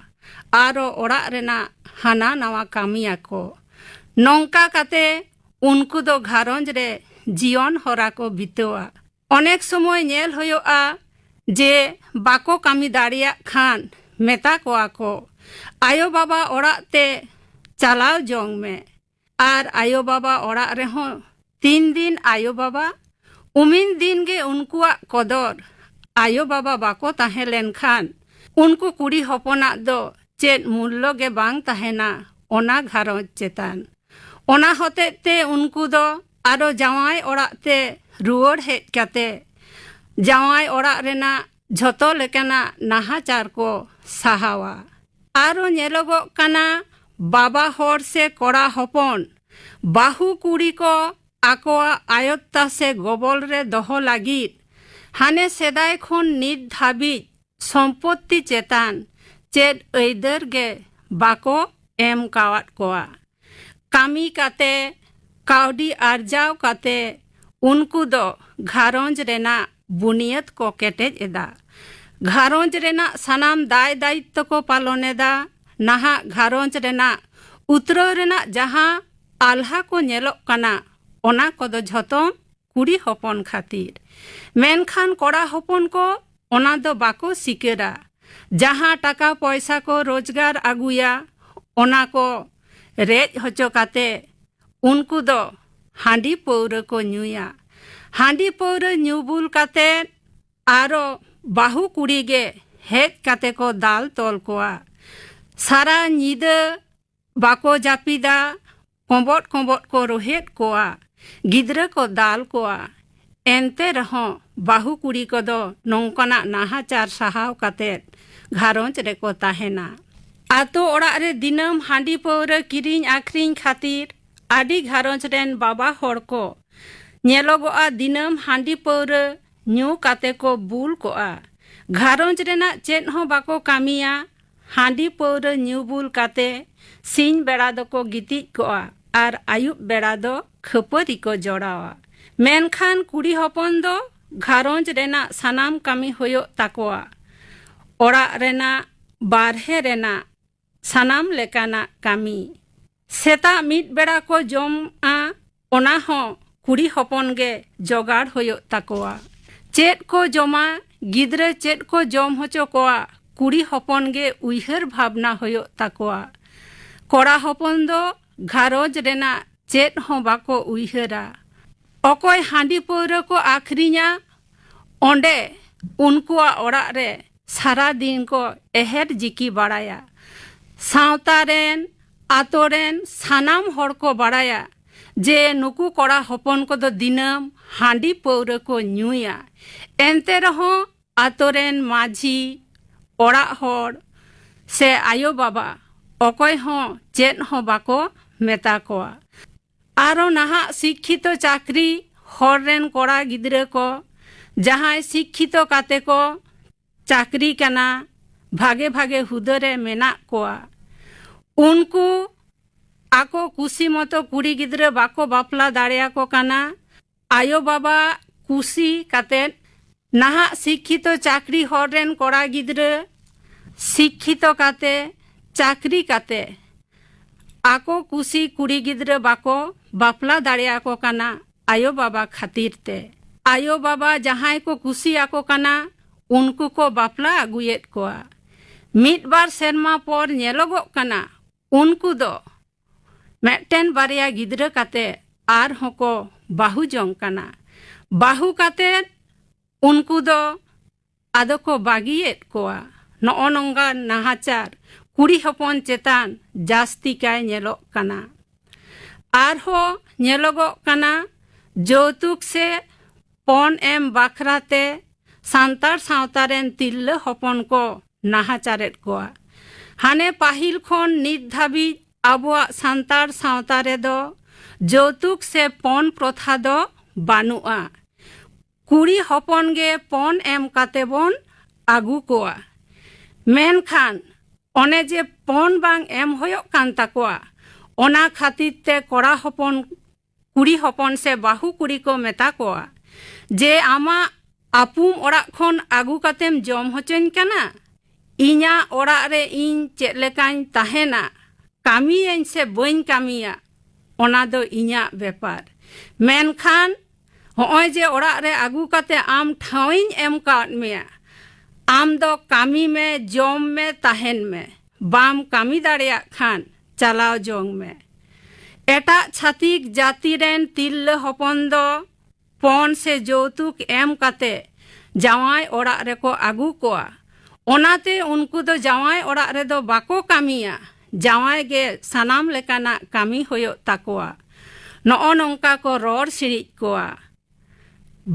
ᱟᱨᱚ ᱚᱲᱟᱜ ᱨᱮᱱᱟᱜ ᱦᱟᱱᱟ ᱱᱟᱣᱟ ᱠᱟᱹᱢᱤᱭᱟᱠᱚ᱾ ᱱᱚᱝᱠᱟ ᱠᱟᱛᱮ ᱩᱱᱠᱩ ᱫᱚ ᱜᱷᱟᱨᱚᱸᱡᱽ ᱨᱮ ᱡᱤᱭᱚᱱ ᱦᱚᱨᱟ ᱠᱚ ᱵᱤᱛᱟᱹᱣᱟ᱾ ᱚᱱᱮᱠ ᱥᱚᱢᱚᱭ ᱧᱮᱞ ᱦᱩᱭᱩᱜᱼᱟ ᱡᱮ ᱵᱟᱠᱚ ᱠᱟᱹᱢᱤ ᱫᱟᱲᱮᱭᱟᱜ ᱠᱷᱟᱱ ᱢᱮᱛᱟ ᱠᱚᱣᱟ ᱠᱚ, "ᱟᱭᱳ ᱵᱟᱵᱟ ᱚᱲᱟᱜ ᱛᱮ ᱪᱟᱞᱟᱣ ᱡᱚᱝ ᱢᱮ, ᱟᱨ ᱟᱭᱳ ᱵᱟᱵᱟ ᱚᱲᱟᱜ ᱨᱮᱦᱚᱸ ᱛᱤᱱ ᱫᱤᱱ ᱟᱭᱳ ᱵᱟᱵᱟ, ᱩᱢᱤᱱ ᱫᱤᱱ ᱜᱮ ᱩᱱᱠᱩᱣᱟᱜ ᱠᱚᱫᱚᱨ᱾ ᱟᱭᱳ ᱵᱟᱵᱟ ᱵᱟᱠᱚ ᱛᱟᱦᱮᱸ ᱞᱮᱱᱠᱷᱟᱱ ᱩᱱᱠᱩ ᱠᱩᱲᱤ ᱦᱚᱯᱚᱱᱟᱜ ᱫᱚ ᱪᱮᱫ ᱢᱩᱞᱞᱚ ᱜᱮ ᱵᱟᱝ ᱛᱟᱦᱮᱱᱟ ᱚᱱᱟ ᱜᱷᱟᱨᱚᱸᱡᱽ ᱪᱮᱛᱟᱱ᱾ ᱚᱱᱟ ᱦᱚᱛᱮᱡ ᱛᱮ ᱩᱱᱠᱩ ᱫᱚ ᱟᱨᱚ ᱡᱟᱶᱟᱭ ᱚᱲᱟᱜ ᱛᱮ ᱨᱩᱣᱟᱹᱲ ᱦᱮᱡ ᱠᱟᱛᱮ ᱡᱟᱶᱟᱭ ᱚᱲᱟᱜ ᱨᱮᱱᱟᱜ ᱡᱷᱚᱛᱚ ᱞᱮᱠᱟᱱᱟᱜ ᱱᱟᱦᱟᱪᱟᱨ ᱠᱚ ᱥᱟᱦᱟᱣᱟ᱾ ᱟᱨᱚ ᱧᱮᱞᱚᱜᱚᱜ ᱠᱟᱱᱟ, ᱵᱟᱵᱟ ᱦᱚᱲ ᱥᱮ ᱠᱚᱲᱟ ᱦᱚᱯᱚᱱ ᱵᱟᱹᱦᱩ ᱠᱩᱲᱤ ᱠᱚ ᱟᱠᱚᱣᱟᱜ ᱟᱭᱚᱛᱛᱟ ᱥᱮ ᱜᱚᱵᱚᱞ ᱨᱮ ᱫᱚᱦᱚ ᱞᱟᱹᱜᱤᱫ ᱦᱟᱱᱮ ᱥᱮᱫᱟᱭ ᱠᱷᱚᱱ ᱱᱤᱛ ᱫᱷᱟᱹᱵᱤᱡ ᱥᱚᱢᱯᱚᱛᱛᱤ ᱪᱮᱛᱟᱱ ᱪᱮᱫ ᱟᱹᱭᱫᱟᱹᱨ ᱜᱮ ᱵᱟᱠᱚ ᱮᱢ ᱠᱟᱣᱟᱫ ᱠᱚᱣᱟ᱾ ᱠᱟᱹᱢᱤ ᱠᱟᱛᱮ, ᱠᱟᱹᱣᱰᱤ ᱟᱨᱡᱟᱣ ᱠᱟᱛᱮ ᱩᱱᱠᱩ ᱫᱚ ᱜᱷᱟᱨᱚᱸᱡᱽ ᱨᱮᱱᱟᱜ ᱵᱩᱱᱤᱭᱟᱹᱫ ᱠᱚ ᱠᱮᱴᱮᱡ ᱮᱫᱟ᱾ ᱜᱷᱟᱨᱚᱸᱡᱽ ᱨᱮᱱᱟᱜ ᱥᱟᱱᱟᱢ ᱫᱟᱭ ᱫᱟᱭᱤᱛᱛᱚ ᱠᱚ ᱯᱟᱞᱚᱱ ᱮᱫᱟ᱾ ᱱᱟᱦᱟᱜ ᱜᱷᱟᱨᱚᱸᱡᱽ ᱨᱮᱱᱟᱜ ᱩᱛᱨᱟᱹᱣ ᱨᱮᱱᱟᱜ ᱡᱟᱦᱟᱸ ᱟᱞᱦᱟ ᱠᱚ ᱧᱮᱞᱚᱜ ᱠᱟᱱᱟ, ᱚᱱᱟ ᱠᱚᱫᱚ ᱡᱷᱚᱛᱚ ᱠᱩᱲᱤ ᱦᱚᱯᱚᱱ ᱠᱷᱟᱹᱛᱤᱨ᱾ ᱢᱮᱱᱠᱷᱟᱱ ᱠᱚᱲᱟ ᱦᱚᱯᱚᱱ ᱠᱚ ᱚᱱᱟ ᱫᱚ ᱵᱟᱠᱚ ᱥᱤᱠᱟᱹᱨᱟ᱾ ᱡᱟᱦᱟᱸ ᱴᱟᱠᱟ ᱯᱚᱭᱥᱟ ᱠᱚ ᱨᱳᱡᱽᱜᱟᱨ ᱟᱹᱜᱩᱭᱟ, ᱚᱱᱟ ᱠᱚ ᱨᱮᱡ ᱦᱚᱪᱚ ᱠᱟᱛᱮ ᱩᱱᱠᱩ ᱫᱚ ᱦᱟᱺᱰᱤ ᱯᱟᱹᱣᱨᱟᱹ ᱠᱚ ᱧᱩᱭᱟ᱾ ᱦᱟᱺᱰᱤ ᱯᱟᱹᱣᱨᱟᱹ ᱧᱩ ᱵᱩᱞ ᱠᱟᱛᱮ ᱟᱨᱚ ᱵᱟᱹᱦᱩ ᱠᱩᱲᱤ ᱜᱮ ᱦᱮᱡ ᱠᱟᱛᱮ ᱠᱚ ᱫᱟᱞ ᱛᱚᱞ ᱠᱚᱣᱟ᱾ ᱥᱟᱨᱟ ᱧᱤᱫᱟᱹ ᱵᱟᱠᱚ ᱡᱟᱹᱯᱤᱫᱟ, ᱠᱚᱸᱵᱚᱫ ᱠᱚᱸᱵᱚᱫ ᱠᱚ ᱨᱚᱦᱮᱫ ᱠᱚᱣᱟ, ᱜᱤᱫᱽᱨᱟᱹ ᱠᱚ ᱫᱟᱞ ᱠᱚᱣᱟ᱾ ᱮᱱᱛᱮ ᱨᱮᱦᱚᱸ ᱵᱟᱹᱦᱩ ᱠᱩᱲᱤ ᱠᱚᱫᱚ ᱱᱚᱝᱠᱟᱱᱟᱜ ᱱᱟᱦᱟᱪᱟᱨ ᱥᱟᱦᱟᱣ ᱠᱟᱛᱮ ᱜᱷᱟᱨᱚᱸᱡᱽ ᱨᱮᱠᱚ ᱛᱟᱦᱮᱱᱟ᱾ ᱟᱛᱳ ᱚᱲᱟᱜ ᱨᱮ ᱫᱤᱱᱟᱹᱢ ᱦᱟᱺᱰᱤ ᱯᱟᱹᱣᱨᱟᱹ ᱠᱤᱨᱤᱧ ᱟᱹᱠᱷᱨᱤᱧ ᱠᱷᱟᱹᱛᱤᱨ ᱟᱹᱰᱤ ᱜᱷᱟᱨᱚᱸᱡᱽ ᱨᱮᱱ ᱵᱟᱵᱟ ᱦᱚᱲ ᱠᱚ ᱧᱮᱞᱚᱜᱚᱜᱼᱟ, ᱫᱤᱱᱟᱹᱢ ᱦᱟᱺᱰᱤ ᱯᱟᱹᱣᱨᱟᱹ ᱧᱩ ᱠᱟᱛᱮ ᱠᱚ ᱵᱩᱞ ᱠᱚᱜᱼᱟ᱾ ᱜᱷᱟᱨᱚᱸᱡᱽ ᱨᱮᱱᱟᱜ ᱪᱮᱫ ᱦᱚᱸ ᱵᱟᱠᱚ ᱠᱟᱹᱢᱤᱭᱟ᱾ ᱦᱟᱺᱰᱤ ᱯᱟᱹᱣᱨᱟᱹ ᱧᱩ ᱵᱩᱞ ᱠᱟᱛᱮ ᱥᱤᱧ ᱵᱮᱲᱟ ᱫᱚᱠᱚ ᱜᱤᱛᱤᱡ ᱠᱚᱜᱼᱟ ᱟᱨ ᱟᱹᱭᱩᱵ ᱵᱮᱲᱟ ᱫᱚ ᱠᱷᱟᱹᱯᱟᱹᱨᱤ ᱠᱚ ᱡᱚᱲᱟᱣᱟ᱾ ᱢᱮᱱᱠᱷᱟᱱ ᱠᱩᱲᱤ ᱦᱚᱯᱚᱱ ᱫᱚ ᱜᱷᱟᱨᱚᱸᱡᱽ ᱨᱮᱱᱟᱜ ᱥᱟᱱᱟᱢ ᱠᱟᱹᱢᱤ ᱦᱩᱭᱩᱜ ᱛᱟᱠᱚᱣᱟ᱾ ᱚᱲᱟᱜ ᱨᱮᱱᱟᱜ, ᱵᱟᱨᱦᱮ ᱨᱮᱱᱟᱜ ᱥᱟᱱᱟᱢ ᱞᱮᱠᱟᱱᱟᱜ ᱠᱟᱹᱢᱤ᱾ ᱥᱮᱛᱟᱜ ᱢᱤᱫ ᱵᱮᱲᱟ ᱠᱚ ᱡᱚᱢᱟ, ᱚᱱᱟ ᱦᱚᱸ ᱠᱩᱲᱤ ᱦᱚᱯᱚᱱ ᱜᱮ ᱡᱚᱜᱟᱲ ᱦᱩᱭᱩᱜ ᱛᱟᱠᱚᱣᱟ᱾ ᱪᱮᱫ ᱠᱚ ᱡᱚᱢᱟ, ᱜᱤᱫᱽᱨᱟᱹ ᱪᱮᱫ ᱠᱚ ᱡᱚᱢ ᱦᱚᱪᱚ ᱠᱚᱣᱟ, ᱠᱩᱲᱤ ᱦᱚᱯᱚᱱ ᱜᱮ ᱩᱭᱦᱟᱹᱨ ᱵᱷᱟᱵᱽᱱᱟ ᱦᱩᱭᱩᱜ ᱛᱟᱠᱚᱣᱟ᱾ ᱠᱚᱲᱟ ᱦᱚᱯᱚᱱ ᱫᱚ ᱜᱷᱟᱨᱚᱸᱡᱽ ᱨᱮᱱᱟᱜ ᱪᱮᱫ ᱦᱚᱸ ᱵᱟᱠᱚ ᱩᱭᱦᱟᱹᱨᱟ᱾ ᱚᱠᱚᱭ ᱦᱟᱺᱰᱤ ᱯᱟᱹᱣᱨᱟᱹ ᱠᱚ ᱟᱹᱠᱷᱨᱤᱧᱟ, ᱚᱸᱰᱮ ᱩᱱᱠᱩᱣᱟᱜ ᱚᱲᱟᱜ ᱨᱮ ᱥᱟᱨᱟ ᱫᱤᱱ ᱠᱚ ᱮᱦᱮᱨ ᱡᱤᱠᱤ ᱵᱟᱲᱟᱭᱟ᱾ ᱥᱟᱶᱛᱟ ᱨᱮᱱ, ᱟᱛᱳ ᱨᱮᱱ ᱥᱟᱱᱟᱢ ᱦᱚᱲ ᱠᱚ ᱵᱟᱲᱟᱭᱟ ᱡᱮ ᱱᱩᱠᱩ ᱠᱚᱲᱟ ᱦᱚᱯᱚᱱ ᱠᱚᱫᱚ ᱫᱤᱱᱟᱹᱢ ᱦᱟᱺᱰᱤ ᱯᱟᱹᱣᱨᱟᱹ ᱠᱚ ᱧᱩᱭᱟ᱾ ᱮᱱᱛᱮ ᱨᱮᱦᱚᱸ ᱟᱛᱳ ᱨᱮᱱ ᱢᱟᱹᱡᱷᱤ, ᱚᱲᱟᱜ ᱦᱚᱲ ᱥᱮ ᱟᱭᱳ ᱵᱟᱵᱟ ᱚᱠᱚᱭ ᱦᱚᱸ ᱪᱮᱫ ᱦᱚᱸ ᱵᱟᱠᱚ ᱢᱮᱛᱟ ᱠᱚᱣᱟ᱾ ᱟᱨᱚ ᱱᱟᱦᱟᱜ ᱥᱤᱠᱠᱷᱤᱛᱚ ᱪᱟᱹᱠᱨᱤ ᱦᱚᱲ ᱨᱮᱱ ᱠᱚᱲᱟ ᱜᱤᱫᱽᱨᱟᱹ ᱠᱚ, ᱡᱟᱦᱟᱸᱭ ᱥᱤᱠᱠᱷᱤᱛᱚ ᱠᱟᱛᱮ ᱠᱚ ᱪᱟᱹᱠᱨᱤ ᱠᱟᱱᱟ, ᱵᱷᱟᱜᱮ ᱵᱷᱟᱜᱮ ᱦᱩᱫᱟᱹ ᱨᱮ ᱢᱮᱱᱟᱜ ᱠᱚᱣᱟ, ᱩᱱᱠᱩ ᱟᱠᱚ ᱠᱩᱥᱤ ᱢᱚᱛᱚ ᱠᱩᱲᱤ ᱜᱤᱫᱽᱨᱟᱹ ᱵᱟᱠᱚ ᱵᱟᱯᱞᱟ ᱫᱟᱲᱮᱭᱟᱠᱚ ᱠᱟᱱᱟ᱾ ᱟᱭᱳ ᱵᱟᱵᱟ ᱠᱩᱥᱤ ᱠᱟᱛᱮ ᱱᱟᱦᱟᱜ ᱥᱤᱠᱠᱷᱤᱛᱚ ᱪᱟᱹᱠᱨᱤ ᱦᱚᱲ ᱨᱮᱱ ᱠᱚᱲᱟ ᱜᱤᱫᱽᱨᱟᱹ ᱥᱤᱠᱠᱷᱤᱛᱚ ᱠᱟᱛᱮ, ᱪᱟᱹᱠᱨᱤ ᱠᱟᱛᱮ, ᱟᱠᱚ ᱠᱩᱥᱤ ᱠᱩᱲᱤ ᱜᱤᱫᱽᱨᱟᱹ ᱵᱟᱠᱚ ᱵᱟᱯᱞᱟ ᱫᱟᱲᱮᱭᱟᱠᱚ ᱠᱟᱱᱟ ᱟᱭᱳ ᱵᱟᱵᱟ ᱠᱷᱟᱹᱛᱤᱨ ᱛᱮ᱾ ᱟᱭᱳ ᱵᱟᱵᱟ ᱡᱟᱦᱟᱸᱭ ᱠᱚ ᱠᱩᱥᱤ ᱟᱠᱚ ᱠᱟᱱᱟ, ᱩᱱᱠᱩ ᱠᱚ ᱵᱟᱯᱞᱟ ᱟᱹᱜᱩᱭᱮᱫ ᱠᱚᱣᱟ᱾ ᱢᱤᱫ ᱵᱟᱨ ᱥᱮᱨᱢᱟ ᱯᱚᱨ ᱧᱮᱞᱚᱜᱚᱜ ᱠᱟᱱᱟ, ᱩᱱᱠᱩ ᱫᱚ ᱢᱤᱫᱴᱮᱱ ᱵᱟᱨᱭᱟ ᱜᱤᱫᱽᱨᱟᱹ ᱠᱟᱛᱮ ᱟᱨᱦᱚᱸ ᱠᱚ ᱵᱟᱹᱦᱩ ᱡᱚᱝ ᱠᱟᱱᱟ᱾ ᱵᱟᱹᱦᱩ ᱠᱟᱛᱮ ᱩᱱᱠᱩ ᱫᱚ ᱟᱫᱚ ᱠᱚ ᱵᱟᱹᱜᱤᱭᱮᱫ ᱠᱚᱣᱟ᱾ ᱱᱚᱜᱼᱚ ᱱᱚᱝᱠᱟᱱ ᱱᱟᱦᱟᱪᱟᱨ ᱠᱩᱲᱤ ᱦᱚᱯᱚᱱ ᱪᱮᱛᱟᱱ ᱡᱟᱹᱥᱛᱤ ᱠᱟᱭ ᱧᱮᱞᱚᱜ ᱠᱟᱱᱟ᱾ ᱟᱨᱦᱚᱸ ᱧᱮᱞᱚᱜᱚᱜ ᱠᱟᱱᱟ, ᱡᱳᱣᱛᱩᱠ ᱥᱮ ᱯᱚᱱ ᱮᱢ ᱵᱟᱠᱷᱨᱟ ᱛᱮ ᱥᱟᱱᱛᱟᱲ ᱥᱟᱶᱛᱟ ᱨᱮᱱ ᱛᱤᱨᱞᱟᱹ ᱦᱚᱯᱚᱱ ᱠᱚ ᱱᱟᱦᱟᱪᱟᱨᱮᱫ ᱠᱚᱣᱟ᱾ ᱦᱟᱱᱮ ᱯᱟᱹᱦᱤᱞ ᱠᱷᱚᱱ ᱱᱤᱛ ᱫᱷᱟᱹᱵᱤᱡ ᱟᱵᱚᱣᱟᱜ ᱥᱟᱱᱛᱟᱲ ᱥᱟᱶᱛᱟ ᱨᱮᱫᱚ ᱡᱳᱣᱛᱩᱠ ᱥᱮ ᱯᱚᱱ ᱯᱨᱚᱛᱷᱟ ᱫᱚ ᱵᱟᱹᱱᱩᱜᱼᱟ᱾ ᱠᱩᱲᱤ ᱦᱚᱯᱚᱱ ᱜᱮ ᱯᱚᱱ ᱮᱢ ᱠᱟᱛᱮ ᱵᱚᱱ ᱟᱹᱜᱩ ᱠᱚᱣᱟ᱾ ᱢᱮᱱᱠᱷᱟᱱ ᱚᱱᱮ ᱡᱮ ᱯᱚᱱ ᱵᱟᱝ ᱮᱢ ᱦᱩᱭᱩᱜ ᱠᱟᱱ ᱛᱟᱠᱚᱣᱟ, ᱚᱱᱟ ᱠᱷᱟᱹᱛᱤᱨ ᱛᱮ ᱠᱚᱲᱟ ᱦᱚᱯᱚᱱ, ᱠᱩᱲᱤ ᱦᱚᱯᱚᱱ ᱥᱮ ᱵᱟᱹᱦᱩ ᱠᱩᱲᱤ ᱠᱚ ᱢᱮᱛᱟ ᱠᱚᱣᱟ ᱡᱮ, "ᱟᱢᱟᱜ ᱟᱹᱯᱩᱢ ᱚᱲᱟᱜ ᱠᱷᱚᱱ ᱟᱹᱜᱩ ᱠᱟᱛᱮᱢ ᱡᱚᱢ ᱦᱚᱪᱚᱧ ᱠᱟᱱᱟ? ᱤᱧᱟᱜ ᱚᱲᱟᱜ ᱨᱮ ᱤᱧ ᱪᱮᱫ ᱞᱮᱠᱟᱧ ᱛᱟᱦᱮᱱᱟ, ᱠᱟᱹᱢᱤᱭᱟᱹᱧ ᱥᱮ ᱵᱟᱹᱧ ᱠᱟᱹᱢᱤᱭᱟ, ᱚᱱᱟ ᱫᱚ ᱤᱧᱟᱜ ᱵᱮᱯᱟᱨ᱾ ᱢᱮᱱᱠᱷᱟᱱ ᱦᱚᱸᱜᱼᱚᱭ ᱡᱮ ᱚᱲᱟᱜ ᱨᱮ ᱟᱹᱜᱩ ᱠᱟᱛᱮ ᱟᱢ ᱴᱷᱟᱶᱤᱧ ᱮᱢ ᱠᱟᱣᱟᱫ ᱢᱮᱭᱟ, ᱟᱢ ᱫᱚ ᱠᱟᱹᱢᱤ ᱢᱮ, ᱡᱚᱢ ᱢᱮ, ᱛᱟᱦᱮᱱ ᱢᱮ᱾ ᱵᱟᱢ ᱠᱟᱹᱢᱤ ᱫᱟᱲᱮᱭᱟᱜ ᱠᱷᱟᱱ ᱪᱟᱞᱟᱣ ᱡᱚᱝ ᱢᱮ᱾" ᱮᱴᱟᱜ ᱪᱷᱟᱹᱛᱤᱠ ᱡᱟᱹᱛᱤ ᱨᱮᱱ ᱛᱤᱨᱞᱟᱹ ᱦᱚᱯᱚᱱ ᱫᱚ ᱯᱚᱱ ᱥᱮ ᱡᱳᱣᱛᱩᱠ ᱮᱢ ᱠᱟᱛᱮ ᱡᱟᱶᱟᱭ ᱚᱲᱟᱜ ᱨᱮᱠᱚ ᱟᱹᱜᱩ ᱠᱚᱣᱟ᱾ ᱚᱱᱟᱛᱮ ᱩᱱᱠᱩ ᱫᱚ ᱡᱟᱶᱟᱭ ᱚᱲᱟᱜ ᱨᱮᱫᱚ ᱵᱟᱠᱚ ᱠᱟᱹᱢᱤᱭᱟ, ᱡᱟᱶᱟᱭ ᱜᱮ ᱥᱟᱱᱟᱢ ᱞᱮᱠᱟᱱᱟᱜ ᱠᱟᱹᱢᱤ ᱦᱩᱭᱩᱜ ᱛᱟᱠᱚᱣᱟ᱾ ᱱᱚᱜᱼᱚ ᱱᱚᱝᱠᱟ ᱠᱚ ᱨᱚᱲ ᱥᱤᱲᱤᱡ ᱠᱚᱣᱟ᱾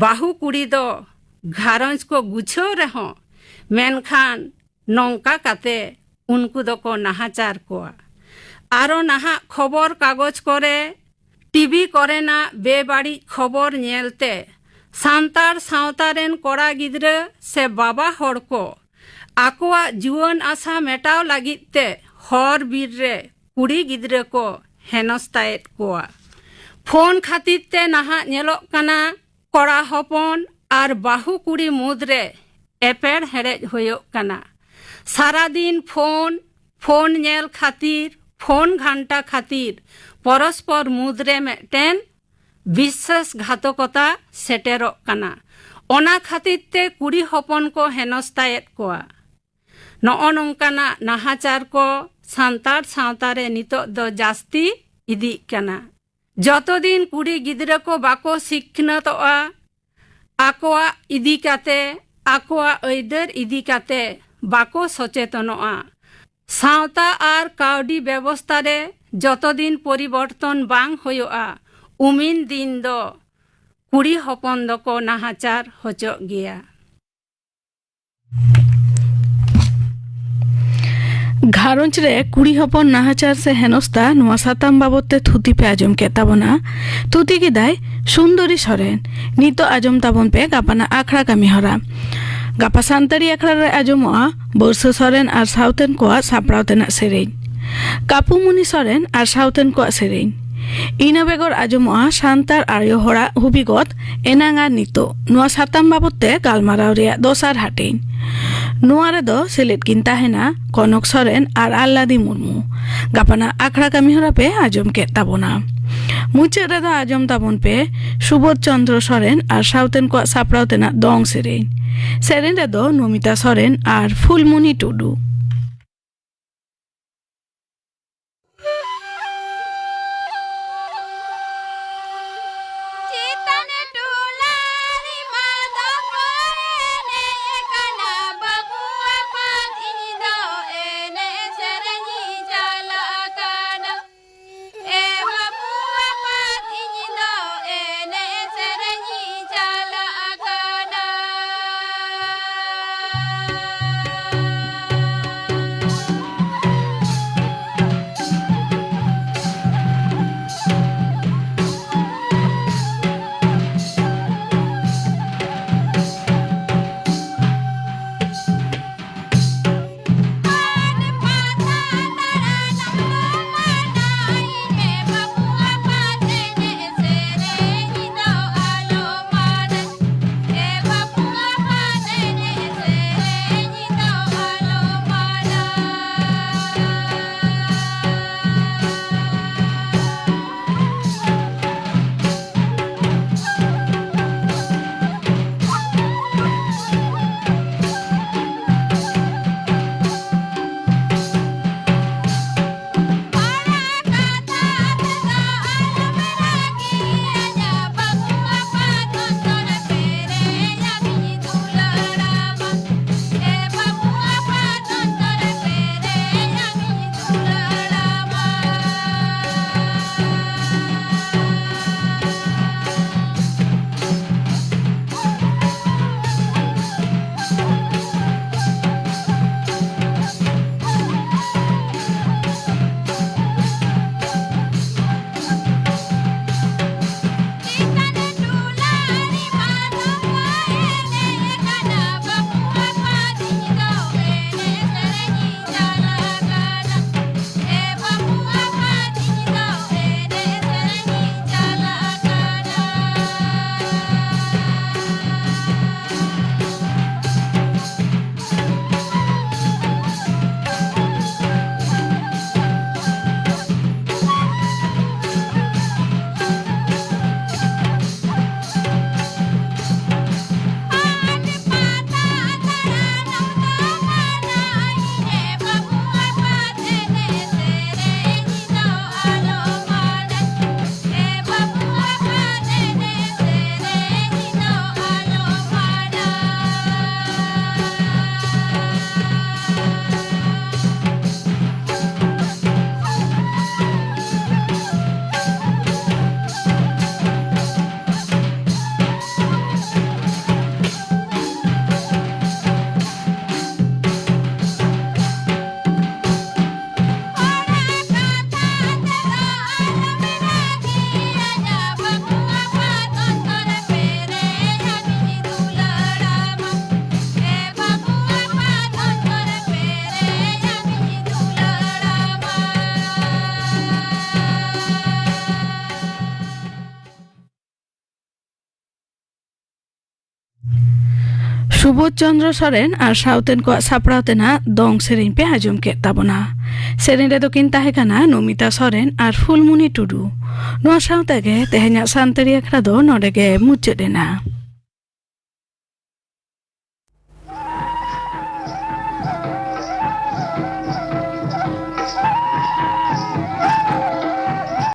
ᱵᱟᱹᱦᱩ ᱠᱩᱲᱤ ᱫᱚ ᱜᱷᱟᱨᱚᱸᱡᱽ ᱠᱚ ᱜᱩᱪᱷᱟᱹᱣ ᱨᱮᱦᱚᱸ, ᱢᱮᱱᱠᱷᱟᱱ ᱱᱚᱝᱠᱟ ᱠᱟᱛᱮ ᱩᱱᱠᱩ ᱫᱚᱠᱚ ᱱᱟᱦᱟᱪᱟᱨ ᱠᱚᱣᱟ᱾ ᱟᱨᱚ ᱱᱟᱦᱟᱜ ᱠᱷᱚᱵᱚᱨ ᱠᱟᱜᱚᱡᱽ ᱠᱚᱨᱮ, ᱴᱤᱵᱷᱤ ᱠᱚᱨᱮᱱᱟᱜ ᱵᱮᱵᱟᱹᱲᱤᱡ ᱠᱷᱚᱵᱚᱨ ᱧᱮᱞᱛᱮ ᱥᱟᱱᱛᱟᱲ ᱥᱟᱶᱛᱟ ᱨᱮᱱ ᱠᱚᱲᱟ ᱜᱤᱫᱽᱨᱟᱹ ᱥᱮ ᱵᱟᱵᱟ ᱦᱚᱲ ᱠᱚ ᱟᱠᱚᱣᱟᱜ ᱡᱩᱣᱟᱹᱱ ᱟᱥᱟ ᱢᱮᱴᱟᱣ ᱞᱟᱹᱜᱤᱫ ᱛᱮ ᱦᱚᱨ ᱵᱤᱨ ᱨᱮ ᱠᱩᱲᱤ ᱜᱤᱫᱽᱨᱟᱹ ᱠᱚ ᱦᱮᱱᱚᱥᱛᱟᱭᱮᱫ ᱠᱚᱣᱟ᱾ ᱯᱷᱳᱱ ᱠᱷᱟᱹᱛᱤᱨ ᱛᱮ ᱱᱟᱦᱟᱜ ᱧᱮᱞᱚᱜ ᱠᱟᱱᱟ, ᱠᱚᱲᱟ ᱦᱚᱯᱚᱱ ᱟᱨ ᱵᱟᱹᱦᱩ ᱠᱩᱲᱤ ᱢᱩᱫᱽᱨᱮ ᱮᱯᱮᱲ ᱦᱮᱲᱮᱡ ᱦᱩᱭᱩᱜ ᱠᱟᱱᱟ᱾ ᱥᱟᱨᱟᱫᱤᱱ ᱯᱷᱳᱱ, ᱯᱷᱳᱱ ᱧᱮᱞ ᱠᱷᱟᱹᱛᱤᱨ ᱯᱷᱳᱱ ᱜᱷᱟᱱᱴᱟ ᱠᱷᱟᱹᱛᱤᱨ ᱯᱚᱨᱚᱥᱯᱚᱨ ᱢᱩᱫᱽᱨᱮ ᱢᱤᱫᱴᱮᱱ ᱵᱤᱥᱥᱟᱥᱜᱷᱟᱛᱚᱠᱚᱛᱟ ᱥᱮᱴᱮᱨᱚᱜ ᱠᱟᱱᱟ᱾ ᱚᱱᱟ ᱠᱷᱟᱹᱛᱤᱨ ᱛᱮ ᱠᱩᱲᱤ ᱦᱚᱯᱚᱱ ᱠᱚ ᱦᱮᱱᱚᱥᱛᱟᱭᱮᱫ ᱠᱚᱣᱟ᱾ ᱱᱚᱜᱼᱚ ᱱᱚᱝᱠᱟᱱᱟᱜ ᱱᱟᱦᱟᱪᱟᱨ ᱠᱚ ᱥᱟᱱᱛᱟᱲ ᱥᱟᱶᱛᱟ ᱨᱮ ᱱᱤᱛᱚᱜ ᱫᱚ ᱡᱟᱹᱥᱛᱤ ᱤᱫᱤᱜ ᱠᱟᱱᱟ᱾ ᱡᱚᱛᱚ ᱫᱤᱱ ᱠᱩᱲᱤ ᱜᱤᱫᱽᱨᱟᱹ ᱠᱚ ᱵᱟᱠᱚ ᱥᱤᱠᱷᱱᱟᱹᱛᱚᱜᱼᱟ, ᱟᱠᱚᱣᱟᱜ ᱤᱫᱤ ᱠᱟᱛᱮ, ᱟᱠᱚᱣᱟᱜ ᱟᱹᱭᱫᱟᱹᱨ ᱤᱫᱤ ᱠᱟᱛᱮ ᱵᱟᱠᱚ ᱥᱚᱪᱮᱛᱚᱱᱚᱜᱼᱟ, ᱥᱟᱶᱛᱟ ᱟᱨ ᱠᱟᱹᱣᱰᱤ ᱵᱮᱵᱚᱥᱛᱟ ᱨᱮ ᱡᱚᱛᱚ ᱫᱤᱱ ᱯᱚᱨᱤᱵᱚᱨᱛᱚᱱ ᱵᱟᱝ ᱦᱩᱭᱩᱜᱼᱟ, ᱩᱢᱤᱱ ᱫᱤᱱ ᱫᱚ ᱠᱩᱲᱤ ᱦᱚᱯᱚᱱ ᱫᱚᱠᱚ ᱱᱟᱦᱟᱪᱟᱨ ᱦᱚᱪᱚᱜ ᱜᱮᱭᱟ᱾ ᱜᱷᱟᱨᱚᱸᱡᱽ ᱨᱮ ᱠᱩᱲᱤ ᱦᱚᱯᱚᱱ ᱱᱟᱦᱟᱪᱟᱨ ᱥᱮ ᱦᱮᱱᱚᱥᱛᱟ, ᱱᱚᱣᱟ ᱥᱟᱛᱟᱢ ᱵᱟᱵᱚᱛ ᱛᱮ ᱛᱷᱩᱛᱤ ᱯᱮ ᱟᱸᱡᱚᱢ ᱠᱮᱫ ᱛᱟᱵᱚᱱᱟ᱾ ᱛᱷᱩᱛᱤ ᱠᱮᱫᱟᱭ ᱥᱩᱱᱫᱚᱨᱤ ᱥᱚᱨᱮᱱ᱾ ᱱᱤᱛᱚᱜ ᱟᱸᱡᱚᱢ ᱛᱟᱵᱚᱱ ᱯᱮ ᱜᱟᱯᱟᱱᱟᱜ ᱟᱠᱷᱲᱟ ᱠᱟᱹᱢᱤ ᱦᱚᱨᱟ᱾ ᱜᱟᱯᱟ ᱥᱟᱱᱛᱟᱲᱤ ᱟᱠᱷᱲᱟ ᱨᱮ ᱟᱸᱡᱚᱢᱚᱜᱼᱟ ᱵᱚᱨᱥᱟ ᱥᱚᱨᱮᱱ ᱟᱨ ᱥᱟᱶᱛᱮᱱ ᱠᱚᱣᱟᱜ ᱥᱟᱯᱲᱟᱣ ᱛᱮᱱᱟᱜ ᱥᱮᱨᱮᱧ᱾ ᱠᱟᱯᱩᱢᱩᱱᱤ ᱥᱚᱨᱮᱱ ᱟᱨ ᱥᱟᱶᱛᱮᱱ ᱠᱚᱣᱟᱜ ᱥᱮᱨᱮᱧ᱾ ᱤᱱᱟᱹ ᱵᱮᱜᱚᱨ ᱟᱸᱡᱚᱢᱚᱜᱼᱟ ᱥᱟᱱᱛᱟᱲ ᱟᱭᱳ ᱦᱚᱲᱟᱜ ᱦᱩᱵᱤᱜᱚᱛ ᱮᱱᱟᱝ ᱟᱨ ᱱᱤᱛᱚᱜ, ᱱᱚᱣᱟ ᱥᱟᱛᱟᱢ ᱵᱟᱵᱚᱛ ᱛᱮ ᱜᱟᱞᱢᱟᱨᱟᱣ ᱨᱮᱭᱟᱜ ᱫᱚᱥᱟᱨ ᱦᱟᱹᱴᱤᱧ᱾ ᱱᱚᱣᱟ ᱨᱮᱫᱚ ᱥᱮᱞᱮᱫ ᱠᱤᱱ ᱛᱟᱦᱮᱱᱟ ᱠᱚᱱᱚᱠ ᱥᱚᱨᱮᱱ ᱟᱨ ᱟᱞᱞᱟᱫᱤ ᱢᱩᱨᱢᱩ᱾ ᱜᱟᱯᱟᱱᱟᱜ ᱟᱠᱷᱲᱟ ᱠᱟᱹᱢᱤ ᱦᱚᱨᱟ ᱯᱮ ᱟᱸᱡᱚᱢ ᱠᱮᱫ ᱛᱟᱵᱚᱱᱟ᱾ ᱢᱩᱪᱟᱹᱫ ᱨᱮᱫᱚ ᱟᱸᱡᱚᱢ ᱛᱟᱵᱚᱱ ᱯᱮ ᱥᱩᱵᱳᱫᱷ ᱪᱚᱱᱫᱨᱚ ᱥᱚᱨᱮᱱ ᱟᱨ ᱥᱟᱶᱛᱮᱱ ᱠᱚᱣᱟᱜ ᱥᱟᱯᱲᱟᱣ ᱛᱮᱱᱟᱜ ᱫᱚᱝ ᱥᱮᱨᱮᱧ᱾ ᱥᱮᱨᱮᱧ ᱨᱮᱫᱚ ᱱᱚᱢᱤᱛᱟ ᱥᱚᱨᱮᱱ ᱟᱨ ᱯᱷᱩᱞᱢᱩᱱᱤ ᱴᱩᱰᱩ᱾ ᱵᱳᱫᱷ ᱪᱚᱸᱫᱽᱨᱚ ᱥᱚᱨᱮᱱ ᱟᱨ ᱥᱟᱶᱛᱮᱱ ᱠᱚᱣᱟᱜ ᱥᱟᱯᱲᱟᱣ ᱛᱮᱱᱟᱜ ᱫᱚᱝ ᱥᱮᱨᱮᱧ ᱯᱮ ᱟᱸᱡᱚᱢ ᱠᱮᱫ ᱛᱟᱵᱚᱱᱟ᱾ ᱥᱮᱨᱮᱧ ᱨᱮᱫᱚ ᱠᱤᱱ ᱛᱟᱦᱮᱸ ᱠᱟᱱᱟ ᱱᱚᱢᱤᱛᱟ ᱥᱚᱨᱮᱱ ᱟᱨ ᱯᱷᱩᱞᱢᱩᱱᱤ ᱴᱩᱰᱩ᱾ ᱱᱚᱣᱟ ᱥᱟᱶᱛᱮ ᱜᱮ ᱛᱮᱦᱮᱧᱟᱜ ᱥᱟᱱᱛᱟᱲᱤ ᱟᱠᱷᱲᱟ ᱫᱚ ᱱᱚᱰᱮ ᱜᱮ ᱢᱩᱪᱟᱹᱫ ᱮᱱᱟ᱾